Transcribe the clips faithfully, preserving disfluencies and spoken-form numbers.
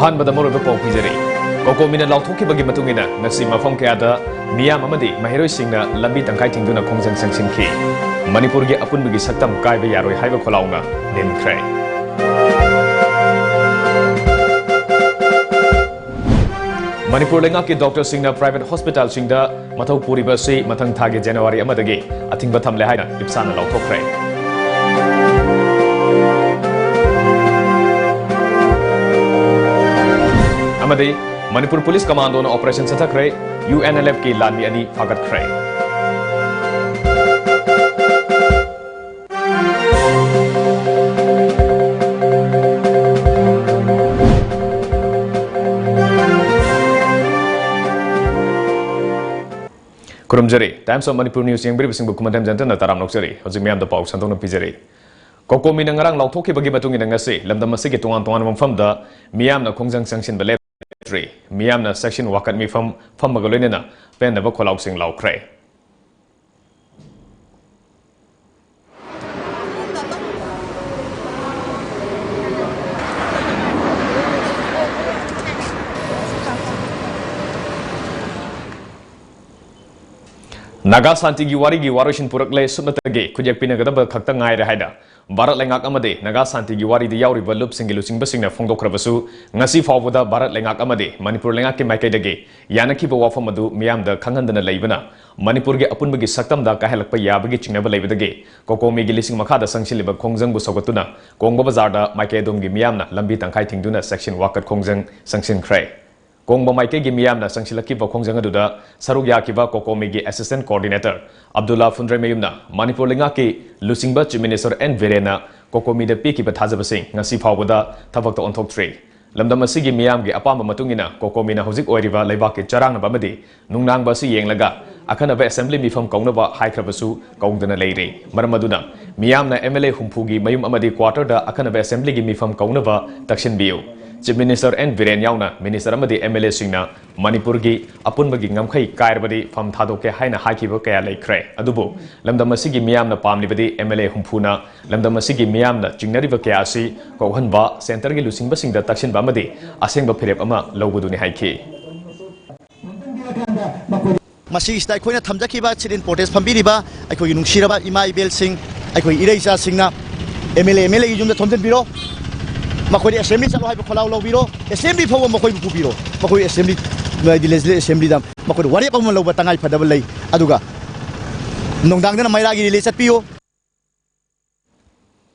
ꯑꯍꯥꯟꯕꯗ ꯃꯔꯨꯑꯣꯏꯕ ꯄꯥꯎ ꯄꯤꯖꯔꯤ꯫ ꯀꯣꯀꯣꯃꯤꯅ ꯂꯥꯎꯊꯣꯛꯈꯤꯕꯒꯤ ꯃꯇꯨꯡ ꯏꯟꯅ ꯉꯁꯤ ꯃꯐꯝ ꯀꯌꯥꯗ ꯃꯤꯌꯥꯝ ꯑꯃꯗꯤ ꯃꯍꯩꯔꯣꯏꯁꯤꯡꯅ ꯂꯝꯕꯤ ꯇꯪꯈꯥꯏ ꯊꯤꯡꯗꯨꯅ ꯈꯣꯡꯖꯪ ꯆꯪꯁꯤꯟꯈꯤ꯫ ꯃꯅꯤꯄꯨꯔꯒꯤ ꯑꯄꯨꯟꯕꯒꯤ ꯁꯛꯇꯝ ꯀꯥꯏꯕ ꯌꯥꯔꯣꯏ ꯍꯥꯏꯕ ꯈꯣꯜꯂꯥꯎꯅ ꯅꯤꯟꯈ꯭ꯔꯦ꯫ ꯃꯅꯤꯄꯨꯔ ꯂꯩꯉꯥꯛꯀꯤ ꯗꯣꯛꯇꯔꯁꯤꯡꯅ ꯄ꯭ꯔꯥꯏꯚꯦꯠ ꯍꯣꯁꯄꯤꯇꯥꯜꯁꯤꯡꯗ ꯃꯊꯧ ꯄꯨꯔꯤꯕ ꯑꯁꯤ ꯃꯊꯪ ꯊꯥꯒꯤ ꯖꯅꯋꯥꯔꯤ ꯑꯃꯗꯒꯤ ꯑꯊꯤꯡꯕ ꯊꯝꯂꯦ ꯍꯥꯏꯅ ꯏꯞꯁꯥꯅ ꯂꯥꯎꯊꯣꯛꯈ꯭ꯔꯦ꯫ ꯑꯃꯗꯤ ꯃꯅꯤꯄꯨꯔ ꯄꯨꯂꯤꯁ ꯀꯃꯥꯟꯗꯣꯅ ꯑꯣꯄꯔꯦꯁꯟ ꯆꯠꯊꯈ꯭ꯔꯦ꯫ ꯌꯨ ꯑꯦꯟ ꯑꯦꯜ ꯑꯦꯐꯀꯤ ꯂꯥꯟꯃꯤ ꯑꯅꯤ ꯐꯥꯒꯠꯈ꯭ꯔꯦ꯫ ꯈꯨꯔꯨꯝꯖꯔꯤ꯫ Times of Manipur News ꯌꯦꯡꯕꯤꯔꯤꯕꯁꯤꯡꯕꯨ ꯈꯨꯃꯟꯊꯦꯝ ꯖꯟꯇꯅ ꯇꯔꯥꯝꯅ ꯑꯣꯛꯆꯔꯤ꯫ ꯍꯧꯖꯤꯛ ꯃꯤꯌꯥꯝꯗ ꯄꯥꯎ ꯁꯟꯗꯣꯛꯅ ꯄꯤꯖꯔꯤ꯫ ꯀꯣꯀꯣꯃꯤꯅ ꯉꯔꯥꯡ ꯂꯥꯎꯊꯣꯛꯈꯤꯕꯒꯤ ꯃꯇꯨꯡ ꯏꯟꯅ ꯉꯁꯤ ꯂꯝꯗꯝ ꯑꯁꯤꯒꯤ ꯇꯣꯉꯥꯟ ꯇꯣꯉꯥꯟꯕ ꯃꯐꯝꯗ ꯃꯤꯌꯥꯝꯅ ꯈꯣꯡꯖꯪ ꯆꯪꯁꯤꯟꯕ ꯂꯦꯞꯇ꯭ꯔꯤ꯫ ꯃꯤꯌꯥꯝꯅ ꯆꯦꯛꯁꯤꯟ ꯋꯥꯀꯠ ꯃꯤꯐꯝ ꯐꯝꯕꯒ ꯂꯣꯏꯅꯅ ꯄꯦꯟꯗꯕ ꯈꯣꯜꯂꯥꯎꯁꯤꯡ ꯂꯥꯎꯈ꯭ꯔꯦ꯫ ꯅꯥꯒꯥ ꯁꯥꯟꯇꯤꯒꯤ ꯋꯥꯔꯤꯒꯤ ꯋꯥꯔꯣꯏꯁꯤꯟ ꯄꯨꯔꯛꯂꯦ, ꯁꯨꯞꯅꯇꯒꯤ ꯈꯨꯠꯌꯦꯛ ꯄꯤꯅꯒꯗꯕ ꯈꯛꯇ ꯉꯥꯏꯔꯦ ꯍꯥꯏꯅ ꯚꯥꯔꯠ ꯂꯩꯉꯥꯛ ꯑꯃꯗꯤ ꯅꯥꯒꯥ ꯁꯥꯟꯇꯤꯒꯤ ꯋꯥꯔꯤꯗ ꯌꯥꯎꯔꯤꯕ ꯂꯨꯞꯁꯤꯡꯒꯤ ꯂꯨꯆꯤꯡꯕꯁꯤꯡꯅ ꯐꯣꯡꯗꯣꯛꯈ꯭ꯔꯕꯁꯨ, ꯉꯁꯤ ꯐꯥꯎꯕꯗ ꯚꯥꯔꯠ ꯂꯩꯉꯥꯛ ꯑꯃꯗꯤ ꯃꯅꯤꯄꯨꯔ ꯂꯩꯉꯥꯛꯀꯤ ꯃꯥꯏꯀꯩꯗꯒꯤ ꯌꯥꯅꯈꯤꯕ ꯋꯥꯐꯝ ꯑꯗꯨ ꯃꯤꯌꯥꯝꯗ ꯈꯪꯍꯟꯗꯅ ꯂꯩꯕꯅ ꯃꯅꯤꯄꯨꯔꯒꯤ ꯑꯄꯨꯟꯕꯒꯤ ꯁꯛꯇꯝꯗ ꯀꯥꯏꯍꯜꯂꯛꯄ ꯌꯥꯕꯒꯤ ꯆꯤꯡꯅꯕ ꯂꯩꯕꯗꯒꯤ ꯀꯣꯀꯣꯃꯤꯒꯤ ꯂꯤꯁꯤꯡ ꯃꯈꯥꯗ ꯆꯪꯁꯤꯜꯂꯤꯕ ꯈꯣꯡꯖꯪꯕꯨ ꯁꯧꯒꯠꯇꯨꯅ ꯀꯣꯡꯕ ꯕꯖꯥꯔꯗ ꯃꯥꯏꯀꯩ ꯑꯗꯣꯝꯒꯤ ꯃꯤꯌꯥꯝꯅ ꯂꯝꯕꯤ ꯇꯪꯈꯥꯏ ꯊꯤꯡꯗꯨꯅ ꯆꯦꯛꯁꯤꯟ ꯋꯥꯀꯠ ꯈꯣꯡꯖꯪ ꯆꯪꯁꯤꯟꯈ꯭ꯔꯦ꯫ ꯀꯣꯡꯕ ꯃꯥꯏꯀꯩꯒꯤ ꯃꯤꯌꯥꯝꯅ ꯆꯪꯁꯤꯜꯂꯛꯈꯤꯕ ꯈꯣꯡꯖꯪ ꯑꯗꯨꯗ ꯁꯔꯨꯛ ꯌꯥꯈꯤꯕ ꯀꯣꯀꯣꯃꯤꯒꯤ assistant coordinator ꯑꯕꯗꯨꯜꯂꯥ ꯐꯨꯟꯗ꯭ꯔꯩꯃꯌꯨꯝꯅ ꯃꯅꯤꯄꯨꯔ ꯂꯩꯉꯥꯛꯀꯤ ꯂꯨꯆꯤꯡꯕ Chief Minister ꯑꯦꯟ ꯕꯤꯔꯦꯟꯅ ꯀꯣꯀꯣꯃꯤꯗ ꯄꯤꯈꯤꯕ ꯊꯥꯖꯕꯁꯤꯡ ꯉꯁꯤ ꯐꯥꯎꯕꯗ ꯊꯕꯛꯇ ꯑꯣꯟꯊꯣꯛꯇ꯭ꯔꯤ꯫ ꯂꯝꯗꯝ ꯑꯁꯤꯒꯤ ꯃꯤꯌꯥꯝꯒꯤ ꯑꯄꯥꯝꯕ ꯃꯇꯨꯡ ꯏꯟꯅ ꯀꯣꯀꯣꯃꯤꯅ ꯍꯧꯖꯤꯛ ꯑꯣꯏꯔꯤꯕ ꯂꯩꯕꯥꯛꯀꯤ ꯆꯔꯥꯡꯅꯕ ꯑꯃꯗꯤ ꯅꯨꯡꯅꯥꯡꯕ ꯑꯁꯤ ꯌꯦꯡꯂꯒ ꯑꯈꯟꯅꯕ assembly ꯃꯤꯐꯝ ꯀꯧꯅꯕ ꯍꯥꯏꯈ꯭ꯔꯕꯁꯨ ꯀꯧꯗꯅ ꯂꯩꯔꯤ꯫ ꯃꯔꯝ ꯑꯗꯨꯅ ꯃꯤꯌꯥꯝꯅ M L A ꯍꯨꯝꯐꯨꯒꯤ ꯃꯌꯨꯝ ꯑꯃꯗꯤ quarterꯗ ꯑꯈꯟꯅꯕ assemblyꯒꯤ ꯃꯤꯐꯝ ꯀꯧꯅꯕ ꯇꯛꯁꯤꯟꯕꯤꯌꯨ꯫ Chief Minister N Biren ꯌꯥꯎꯅ Minister ꯑꯃꯗꯤ M L Aꯁꯤꯡꯅ ꯃꯅꯤꯄꯨꯔꯒꯤ ꯑꯄꯨꯟꯕꯒꯤ ꯉꯝꯈꯩ ꯀꯥꯏꯔꯕꯗꯤ ꯐꯝ ꯊꯥꯗꯣꯛꯀꯦ ꯍꯥꯏꯅ ꯍꯥꯏꯈꯤꯕ ꯀꯌꯥ ꯂꯩꯈ꯭ꯔꯦ꯫ ꯑꯗꯨꯕꯨ ꯂꯝꯗꯝ ꯑꯁꯤꯒꯤ ꯃꯤꯌꯥꯝꯅ ꯄꯥꯝꯂꯤꯕꯗꯤ M L A ꯍꯨꯝꯐꯨꯅ ꯂꯝꯗꯝ ꯑꯁꯤꯒꯤ ꯃꯤꯌꯥꯝꯅ ꯆꯤꯡꯅꯔꯤꯕ ꯀꯌꯥ ꯑꯁꯤ ꯀꯣꯛꯍꯟꯕ, centreꯒꯤ ꯂꯨꯆꯤꯡꯕꯁꯤꯡꯗ ꯇꯛꯁꯤꯟꯕ ꯑꯃꯗꯤ ꯑꯁꯦꯡꯕ ꯐꯤꯔꯦꯞ ꯑꯃ ꯂꯧꯕꯗꯨꯅꯤ ꯍꯥꯏꯈꯤ꯫ ꯃꯁꯤꯒꯤꯁꯤꯗ ꯑꯩꯈꯣꯏꯅ ꯊꯝꯖꯈꯤꯕ sit-in protest ꯐꯝꯕꯤꯔꯤꯕ ꯑꯩꯈꯣꯏꯒꯤ ꯅꯨꯡꯁꯤꯔꯕ ꯏꯃꯥ ꯏꯕꯦꯜꯁꯤꯡ, ꯑꯩꯈꯣꯏ ꯏꯔꯩꯆꯥꯁꯤꯡꯅ M L A, M L Aꯒꯤ ꯌꯨꯝꯗ ꯊꯣꯝꯖꯤꯟꯕꯤꯔꯣ꯫ ꯃꯈꯣꯏꯗꯤ assembly ꯆꯠꯂꯣ ꯍꯥꯏꯕ ꯈꯣꯜꯂꯥꯎ ꯂꯧꯕꯤꯔꯣ꯫ Assembly ꯐꯥꯎꯕ ꯃꯈꯣꯏꯕꯨ ꯄꯨꯕꯤꯔꯣ꯫ ꯃꯈꯣꯏ assembly, ꯍꯥꯏꯗꯤ legislative assemblyꯗ ꯃꯈꯣꯏꯗ ꯋꯥꯔꯦꯞ ꯑꯃ ꯂꯧꯕ ꯇꯉꯥꯏ ꯐꯗꯕ ꯂꯩ꯫ ꯑꯗꯨꯒ ꯅꯨꯡꯗꯥꯡꯗꯅ ꯃꯩꯔꯥꯒꯤ rally ꯆꯠꯄꯤꯌꯨ꯫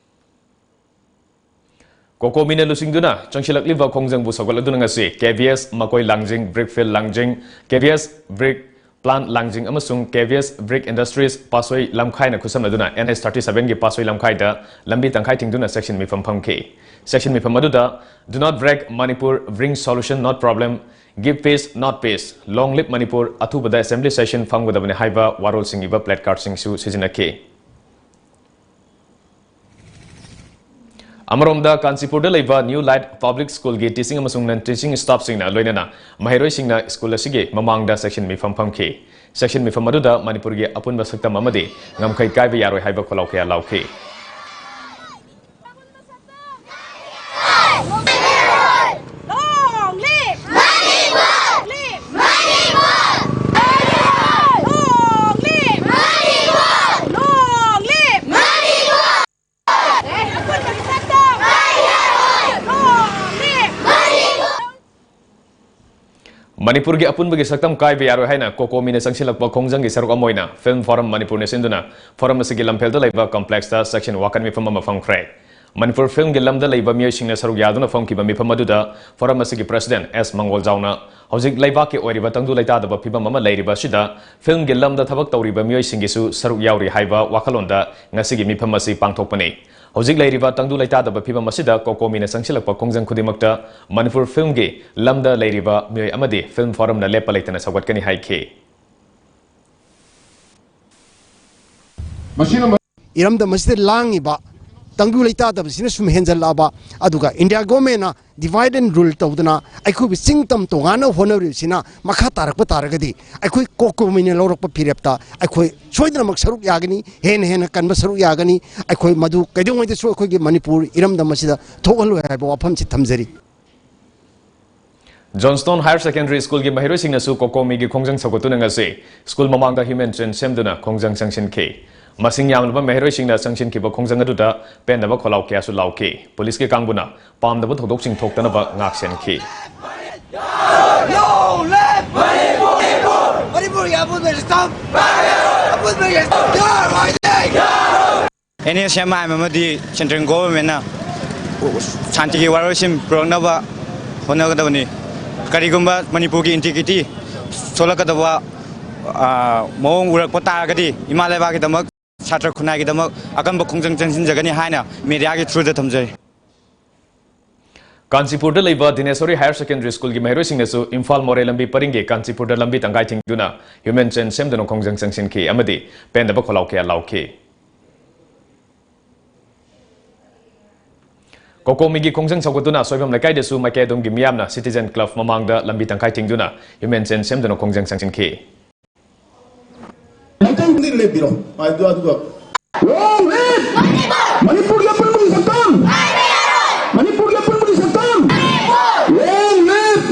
ꯀꯣꯀꯣꯃꯤꯅ ꯂꯨꯆꯤꯡꯗꯨꯅ ꯆꯪꯁꯤꯜꯂꯛꯂꯤꯕ ꯈꯣꯡꯖꯪꯕꯨ ꯁꯧꯒꯠꯂꯗꯨꯅ ꯉꯁꯤ K V S ꯃꯀꯣꯏ ꯂꯥꯡꯖꯤꯡ, Brick Field ꯂꯥꯡꯖꯤꯡ, K V S Brick Plant ꯂꯥꯡꯖꯤꯡ ꯑꯃꯁꯨꯡ K V S Brick Industries ꯄꯥꯠꯁꯣꯏ ꯂꯝꯈꯥꯏꯅ ꯈꯨꯠꯁꯝꯅꯗꯨꯅ N H thirty sevenꯒꯤ ꯄꯥꯠꯁꯣꯏ ꯂꯝꯈꯥꯏꯗ ꯂꯝꯕꯤ ꯇꯪꯈꯥꯏ ꯊꯤꯡꯗꯨꯅ ꯆꯦꯛꯁꯤꯟ ꯃꯤꯐꯝ ꯐꯝꯈꯤ꯫ ꯆꯦꯛꯁꯤꯟ ꯃꯤꯐꯝ ꯑꯗꯨꯗ "Do not break Manipur, bring solution, not problem, give peace, not peace, long live Manipur, ꯑꯊꯨꯕꯗ assembly session ꯐꯝꯒꯗꯕꯅꯤ" ꯍꯥꯏꯕ ꯋꯥꯔꯣꯜꯁꯤꯡ ꯏꯕ placardꯁꯤꯡꯁꯨ ꯁꯤꯖꯤꯟꯅꯈꯤ꯫ ꯑꯃꯔꯣꯝꯗ, ꯀꯥꯟꯆꯤꯄꯨꯔꯗ ꯂꯩꯕ New Light Public Schoolꯒꯤ teaching ꯑꯃꯁꯨꯡ non teaching staffꯁꯤꯡꯅ ꯂꯣꯏꯅꯅ ꯃꯍꯩꯔꯣꯏꯁꯤꯡꯅ school ꯑꯁꯤꯒꯤ ꯃꯃꯥꯡꯗ ꯆꯦꯛꯁꯤꯟ ꯃꯤꯐꯝ ꯐꯝꯈꯤ꯫ ꯆꯦꯛꯁꯤꯟ ꯃꯤꯐꯝ ꯑꯗꯨꯗ ꯃꯅꯤꯄꯨꯔꯒꯤ ꯑꯄꯨꯟꯕ ꯁꯛꯇꯝ ꯑꯃꯗꯤ ꯉꯝꯈꯩ ꯀꯥꯏꯕ ꯌꯥꯔꯣꯏ ꯍꯥꯏꯕ ꯈꯣꯜꯂꯥꯎ ꯀꯌꯥ ꯂꯥꯎꯈꯤ꯫ Long live Manipur! Live Manipur! Long live Manipur! Long live Manipur! Long live Manipur! ꯃꯅꯤꯄꯨꯔꯒꯤ ꯑꯄꯨꯟꯕꯒꯤ ꯁꯛꯇꯝ ꯀꯥꯏꯕ ꯌꯥꯔꯣꯏ ꯍꯥꯏꯅ ꯀꯣꯀꯣꯃꯤꯅ ꯆꯪꯁꯤꯜꯂꯛꯄ ꯈꯣꯡꯖꯪꯒꯤ ꯁꯔꯨꯛ ꯑꯃ ꯑꯣꯏꯅ Film Forum ꯃꯅꯤꯄꯨꯔꯅ ꯁꯤꯟꯗꯨꯅ forum ꯑꯁꯤꯒꯤ ꯂꯝꯐꯦꯜꯗ ꯂꯩꯕ complexꯇ ꯆꯦꯛꯁꯤꯟ ꯋꯥꯀꯠ ꯃꯤꯐꯝ ꯑꯃ ꯐꯝꯈ꯭ꯔꯦ꯫ ꯃꯅꯤꯄꯨꯔ filmꯒꯤ ꯂꯝꯗ ꯂꯩꯕ ꯃꯤꯑꯣꯏꯁꯤꯡꯅ ꯁꯔꯨꯛ ꯌꯥꯗꯨꯅ ꯐꯝꯈꯤꯕ ꯃꯤꯐꯝ ꯑꯗꯨꯗ forum ꯑꯁꯤꯒꯤ president S ꯃꯪꯒꯣꯜꯖꯥꯎꯅ ꯍꯧꯖꯤꯛ ꯂꯩꯕꯥꯛꯀꯤ ꯑꯣꯏꯔꯤꯕ ꯇꯪꯗꯨ ꯂꯩꯇꯥꯗꯕ ꯐꯤꯕꯝ ꯑꯃ ꯂꯩꯔꯤꯕ ꯑꯁꯤꯗ filmꯒꯤ ꯂꯝꯗ ꯊꯕꯛ ꯇꯧꯔꯤꯕ ꯃꯤꯑꯣꯏꯁꯤꯡꯒꯤꯁꯨ ꯁꯔꯨꯛ ꯌꯥꯎꯔꯤ ꯍꯥꯏꯕ ꯋꯥꯈꯜꯂꯣꯟꯗ ꯉꯁꯤꯒꯤ ꯃꯤꯐꯝ ꯑꯁꯤ ꯄꯥꯡꯊꯣꯛꯄꯅꯤ꯫ ꯍꯧꯖꯤꯛ ꯂꯩꯔꯤꯕ ꯇꯪꯗꯨ ꯂꯩꯇꯥꯗꯕ ꯐꯤꯕꯝ ꯑꯁꯤꯗ ꯀꯣꯀꯣꯃꯤꯅ ꯆꯪꯁꯤꯜꯂꯛꯄ ꯈꯣꯡꯖꯪ ꯈꯨꯗꯤꯡꯃꯛꯇ ꯃꯅꯤꯄꯨꯔ filmꯒꯤ ꯂꯝꯗ ꯂꯩꯔꯤꯕ ꯃꯤꯑꯣꯏ ꯑꯃꯗꯤ Film Forumꯅ ꯂꯦꯞꯄ ꯂꯩꯇꯅ ꯁꯧꯒꯠꯀꯅꯤ ꯍꯥꯏꯈꯤ꯫ ꯃꯁꯤꯅ ꯏꯔꯝꯗꯝ ꯑꯁꯤꯗ ꯂꯥꯡꯉꯤꯕ ꯇꯪꯗꯨ ꯂꯩꯇꯥꯗꯕꯁꯤꯅ ꯁꯨꯝ ꯍꯦꯟꯖꯜꯂꯛꯑꯕ, ꯑꯗꯨꯒ India governmentꯅ Divide and rule ꯇꯧꯗꯅ ꯑꯩꯈꯣꯏꯒꯤ ꯆꯤꯡ ꯇꯝ ꯇꯣꯉꯥꯟꯅ ꯍꯣꯠꯅꯔꯤꯕꯁꯤꯅ ꯃꯈꯥ ꯇꯥꯔꯛꯄ ꯇꯥꯔꯒꯗꯤ ꯑꯩꯈꯣꯏ ꯀꯣꯀꯣꯃꯤꯅ ꯂꯧꯔꯛꯄ ꯐꯤꯔꯦꯞꯇ ꯑꯩꯈꯣꯏ ꯁꯣꯏꯗꯅꯃꯛ ꯁꯔꯨꯛ ꯌꯥꯒꯅꯤ, ꯍꯦꯟꯅ ꯍꯦꯟꯅ ꯀꯟꯕ ꯁꯔꯨꯛ ꯌꯥꯒꯅꯤ꯫ ꯑꯩꯈꯣꯏ ꯃꯗꯨ ꯀꯩꯗꯧꯉꯩꯗꯁꯨ ꯑꯩꯈꯣꯏꯒꯤ ꯃꯅꯤꯄꯨꯔ ꯏꯔꯝꯗꯝ ꯑꯁꯤꯗ ꯊꯣꯛꯍꯜꯂꯣꯏ ꯍꯥꯏꯕ ꯋꯥꯐꯝꯁꯤ ꯊꯝꯖꯔꯤ꯫ Johnstone Higher Secondary School ꯒꯤ ꯃꯍꯩꯔꯣꯏꯁꯤꯡꯅꯁꯨ ꯀꯣꯀꯣꯃꯤꯒꯤ ꯈꯣꯡꯖꯪ ꯁꯧꯒꯠꯇꯨꯅ ꯉꯁꯤ ꯁ꯭ꯀꯨꯜ ꯃꯃꯥꯡꯗ human chain ꯁꯦꯝꯗꯨꯅ ꯈꯣꯡꯖꯪ ꯆꯪꯁꯤꯟꯈꯤ꯫ ꯃꯁꯤꯡ ꯌꯥꯝꯂꯕ ꯃꯍꯩꯔꯣꯏꯁꯤꯡꯅ ꯆꯪꯁꯤꯟꯈꯤꯕ ꯈꯣꯡꯖꯪ ꯑꯗꯨꯗ ꯄꯦꯟꯗꯕ ꯈꯣꯜꯂꯥꯎ ꯀꯌꯥꯁꯨ ꯂꯥꯎꯈꯤ꯫ ꯄꯨꯂꯤꯁꯀꯤ ꯀꯥꯡꯕꯨꯅ ꯄꯥꯝꯗꯕ ꯊꯧꯗꯣꯛꯁꯤꯡ ꯊꯣꯛꯇꯅꯕ ꯉꯥꯛꯁꯦꯟꯈꯤ꯫ N S M I M ꯑꯃꯗꯤ ꯁꯦꯟꯇ꯭ꯔꯦꯜ ꯒꯣꯚꯔꯟꯃꯦꯟꯅ ꯁꯥꯟꯇꯤꯒꯤ ꯋꯥꯔꯣꯏꯁꯤꯟ ꯄꯨꯔꯛꯅꯕ ꯍꯣꯠꯅꯒꯗꯕꯅꯤ꯫ ꯀꯔꯤꯒꯨꯝꯕ ꯃꯅꯤꯄꯨꯔꯒꯤ ꯏꯟꯇꯤꯒ꯭ꯔꯤꯇꯤ ꯁꯣꯛꯂꯛꯀꯗꯕ, ꯑ, ꯃꯑꯣꯡ ꯎꯔꯛꯄ ꯇꯥꯔꯒꯗꯤ ꯏꯃꯥ ꯂꯩꯕꯥꯛꯀꯤꯗꯃꯛ, ꯁꯥꯇ꯭ꯔ ꯈꯨꯟꯅꯥꯏꯒꯤꯗꯃꯛ ꯑꯀꯟꯕ ꯈꯣꯡꯖꯪ ꯆꯪꯁꯤꯟꯖꯒꯅꯤ ꯍꯥꯏꯅ ꯃꯦꯗꯤꯌꯥꯒꯤ ꯊ꯭ꯔꯨꯗ ꯊꯝꯖꯔꯤ꯫ ꯀꯥꯟꯆꯤꯄꯨꯔꯗ ꯂꯩꯕ ꯗꯤꯅꯦꯁꯣꯔꯤ ꯍꯥꯌꯔ ꯁꯦꯀꯦꯟꯗꯔꯤ ꯁ꯭ꯀꯨꯜꯒꯤ ꯃꯍꯩꯔꯣꯏꯁꯤꯡꯅꯁꯨ ꯏꯝꯐꯥꯜ ꯃꯣꯔꯦ ꯂꯝꯕꯤ ꯄꯔꯤꯡꯒꯤ ꯀꯥꯟꯆꯤꯄꯨꯔꯗ ꯂꯝꯕꯤ ꯇꯪꯈꯥꯏ ꯊꯤꯡꯗꯨꯅ human chain ꯁꯦꯝꯗꯨꯅ ꯈꯣꯡꯖꯪ ꯆꯪꯁꯤꯟꯈꯤ ꯑꯃꯗꯤ ꯄꯦꯟꯗꯕ ꯈꯣꯜꯂꯥꯎ ꯀꯌꯥ ꯂꯥꯎꯈꯤ꯫ ꯀꯣꯀꯣꯃꯤꯒꯤ ꯈꯣꯡꯖꯪ ꯁꯧꯒꯠꯇꯨꯅ ꯁꯣꯏꯕꯝ ꯂꯩꯀꯥꯏꯗꯁꯨ ꯃꯥꯏꯀꯩ ꯑꯗꯨꯝꯒꯤ ꯃꯤꯌꯥꯝꯅ ꯁꯤꯇꯤꯖꯦꯟ ꯀ꯭ꯂꯕ ꯃꯃꯥꯡꯗ ꯂꯝꯕꯤ ꯇꯪꯈꯥꯏ ꯊꯤꯡꯗꯨꯅ human chain ꯁꯦꯝꯗꯨꯅ ꯈꯣꯡꯖꯪ ꯆꯪꯁꯤꯟꯈꯤ꯫ ꯃꯇꯧꯗꯤ ꯂꯦꯞꯄꯤꯔꯣ꯫ ꯑꯗꯨ-, ꯑꯗꯨꯒ Long live! ꯃꯅꯤꯄꯨꯔꯒꯤ ꯑꯄꯨꯟꯕꯒꯤ ꯁꯛꯇꯝ! ꯃꯅꯤꯄꯨꯔꯒꯤ ꯑꯄꯨꯟꯕꯒꯤ ꯁꯛꯇꯝ! Long live!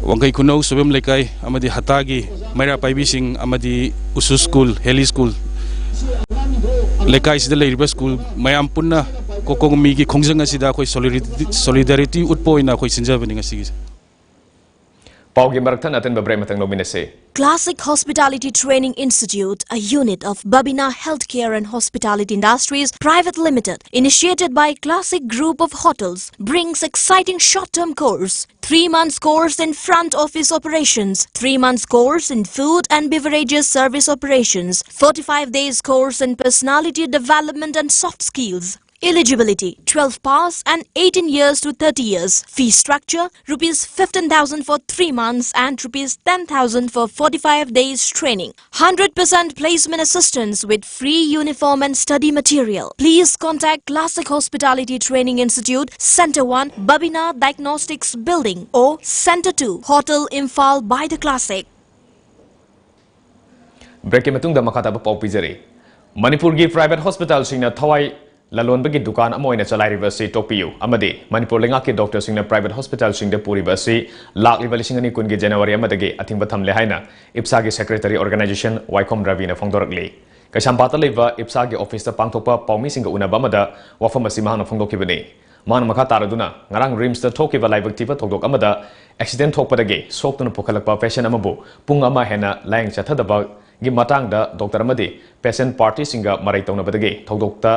ꯋꯥꯡꯈꯩ ꯈꯨꯅꯧ ꯁꯣꯏꯕꯝ ꯂꯩꯀꯥꯏ ꯑꯃꯗꯤ ꯍꯠꯇꯥꯒꯤ ꯃꯩꯔꯥ ꯄꯥꯏꯕꯤꯁꯤꯡ ꯑꯃꯗꯤ ꯎꯁꯨ ꯁ꯭ꯀꯨꯜ, ꯍꯦꯂꯤ ꯁ꯭ꯀꯨꯜ ꯂꯩꯀꯥꯏꯁꯤꯗ ꯂꯩꯔꯤꯕ ꯁ꯭ꯀꯨꯜ ꯃꯌꯥꯝ ꯄꯨꯟꯅ ꯀꯣꯀꯣꯃꯤꯒꯤ ꯈꯣꯡꯖꯪ ꯑꯁꯤꯗ ꯑꯩꯈꯣꯏ solidarity, solidarity ꯎꯠꯄ ꯑꯣꯏꯅ ꯑꯩꯈꯣꯏ ꯁꯤꯟꯖꯕꯅꯤ ꯉꯁꯤꯒꯤꯁꯦ꯫ ꯄꯥꯎꯒꯤ ꯃꯔꯛ ꯊꯠꯅ ꯑꯇꯦꯟꯕ break ꯑꯃꯇꯪ ꯂꯧꯃꯤꯟꯅꯁꯤ꯫ Classic Hospitality Training Institute, a unit of Babina Healthcare and Hospitality Industries Private Limited, initiated by Classic Group of Hotels, brings exciting short-term course, three months course in front office operations, three months course in food and beverages service operations, forty-five days course in personality development and soft skills, Eligibility: twelve pass and eighteen years to thirty years. Fee structure: rupees fifteen thousand for three months and rupees ten thousand for forty-five days training. Hundred percent placement assistance with free uniform and study material. Please contact Classic Hospitality Training Institute, Center one, Babina Diagnostics Building, or Center two, Hotel Imphal by the Classic. ꯕ꯭ꯔꯦꯛꯀꯤ ꯃꯇꯨꯡꯗ ꯃꯈꯥ ꯇꯥꯕ ꯄꯥꯎ ꯄꯤꯖꯔꯤ꯫ ꯃꯅꯤꯄꯨꯔꯒꯤ private ꯍꯣꯁꯄꯤꯇꯥꯜꯁꯤꯡꯅ ꯊꯋꯥꯏ ꯂꯂꯣꯟꯕꯒꯤ ꯗꯨꯀꯥꯟ ꯑꯃ ꯑꯣꯏꯅ ꯆꯂꯥꯏꯔꯤꯕ ꯑꯁꯤ ꯇꯣꯛꯄꯤꯌꯨ ꯑꯃꯗꯤ ꯃꯅꯤꯄꯨꯔ ꯂꯩꯉꯥꯛꯀꯤ ꯗꯣꯛꯇꯔꯁꯤꯡꯅ ꯄ꯭ꯔꯥꯏꯚꯦꯠ ꯍꯣꯁꯄꯤꯇꯥꯜꯁꯤꯡꯗ ꯄꯨꯔꯤꯕ ꯑꯁꯤ ꯂꯥꯛꯂꯤꯕ ꯂꯤꯁꯤꯡ ꯑꯅꯤ ꯀꯨꯟꯒꯤ ꯖꯅꯋꯥꯔꯤ ꯑꯃꯗꯒꯤ ꯑꯊꯤꯡꯕ ꯊꯝꯂꯦ ꯍꯥꯏꯅ ꯏꯞꯁꯥꯒꯤ ꯁꯦꯀ꯭ꯔꯦꯇꯔꯤ ꯑꯣꯔꯒꯅꯥꯏꯖꯦꯁꯟ ꯋꯥꯏꯈꯣꯝ ꯔꯕꯤꯅ ꯐꯣꯡꯗꯣꯔꯛꯂꯤ꯫ ꯀꯩꯁꯥꯝꯄꯥꯠꯇ ꯂꯩꯕ ꯏꯞꯁꯥꯒꯤ ꯑꯣꯐꯤꯁꯇ ꯄꯥꯡꯊꯣꯛꯄ ꯄꯥꯎꯃꯤꯁꯤꯡꯒ ꯎꯅꯕ ꯑꯃꯗ ꯋꯥꯐꯝ ꯑꯁꯤ ꯃꯍꯥꯛꯅ ꯐꯣꯡꯗꯣꯛꯈꯤꯕꯅꯤ꯫ ꯃꯍꯥꯛꯅ ꯃꯈꯥ ꯇꯥꯔꯗꯨꯅ ꯉꯔꯥꯡ ꯔꯤꯝꯁꯇ ꯊꯣꯛꯈꯤꯕ ꯂꯥꯏꯕꯛ ꯊꯤꯕ ꯊꯧꯗꯣꯛ ꯑꯃꯗ ꯑꯦꯛꯁꯤꯗꯦꯟ ꯊꯣꯛꯄꯗꯒꯤ ꯁꯣꯛꯇꯨꯅ ꯄꯨꯈꯠꯂꯛꯄ ꯄꯦꯁꯦꯟ ꯑꯃꯕꯨ ꯄꯨꯡ ꯑꯃ ꯍꯦꯟꯅ ꯂꯥꯌꯦꯡ ꯆꯠꯊꯗꯕꯒꯤ ꯃꯇꯥꯡꯗ ꯗꯣꯛꯇꯔ ꯑꯃꯗꯤ ꯄꯦꯁꯦꯟ ꯄꯥꯔꯇꯤꯁꯤꯡꯒ ꯃꯔꯩ ꯇꯧꯅꯕꯗꯒꯤ ꯊꯧꯗꯣꯛꯇ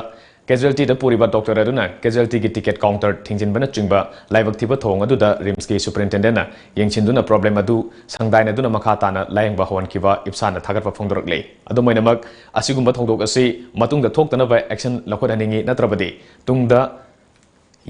ꯀꯦꯖꯨꯋꯦꯜꯇꯤꯗ ꯄꯨꯔꯤꯕ ꯗꯣꯛꯇꯔ ꯑꯗꯨꯅ ꯀꯦꯖꯨꯋꯦꯜꯇꯤꯒꯤ ꯇꯤꯀꯦꯠ ꯀꯥꯎꯟꯇꯔ ꯊꯤꯡꯖꯤꯟꯕꯅꯆꯤꯡꯕ ꯂꯥꯏꯕꯛ ꯊꯤꯕ ꯊꯧꯑꯣꯡ ꯑꯗꯨꯗ ꯔꯤꯝꯁꯀꯤ ꯁꯨꯄꯔꯤꯟꯇꯦꯟꯗꯦꯟꯠꯅ ꯌꯦꯡꯁꯤꯟꯗꯨꯅ ꯄ꯭ꯔꯣꯕ꯭ꯂꯦꯝ ꯑꯗꯨ ꯁꯪꯗꯥꯏꯅꯗꯨꯅ ꯃꯈꯥ ꯇꯥꯅ ꯂꯥꯌꯦꯡꯕ ꯍꯧꯍꯟꯈꯤꯕ ꯏꯞꯁꯥꯅ ꯊꯥꯒꯠꯄ ꯐꯣꯡꯗꯣꯔꯛꯂꯤ꯫ ꯑꯗꯨꯝ ꯑꯣꯏꯅꯃꯛ, ꯑꯁꯤꯒꯨꯝꯕ ꯊꯧꯗꯣꯛ ꯑꯁꯤ ꯃꯇꯨꯡꯗ ꯊꯣꯛꯇꯅꯕ ꯑꯦꯛꯁꯟ ꯂꯧꯈꯠꯍꯟꯅꯤꯡꯏ, ꯅꯠꯇ꯭ꯔꯕꯗꯤ ꯇꯨꯡꯗ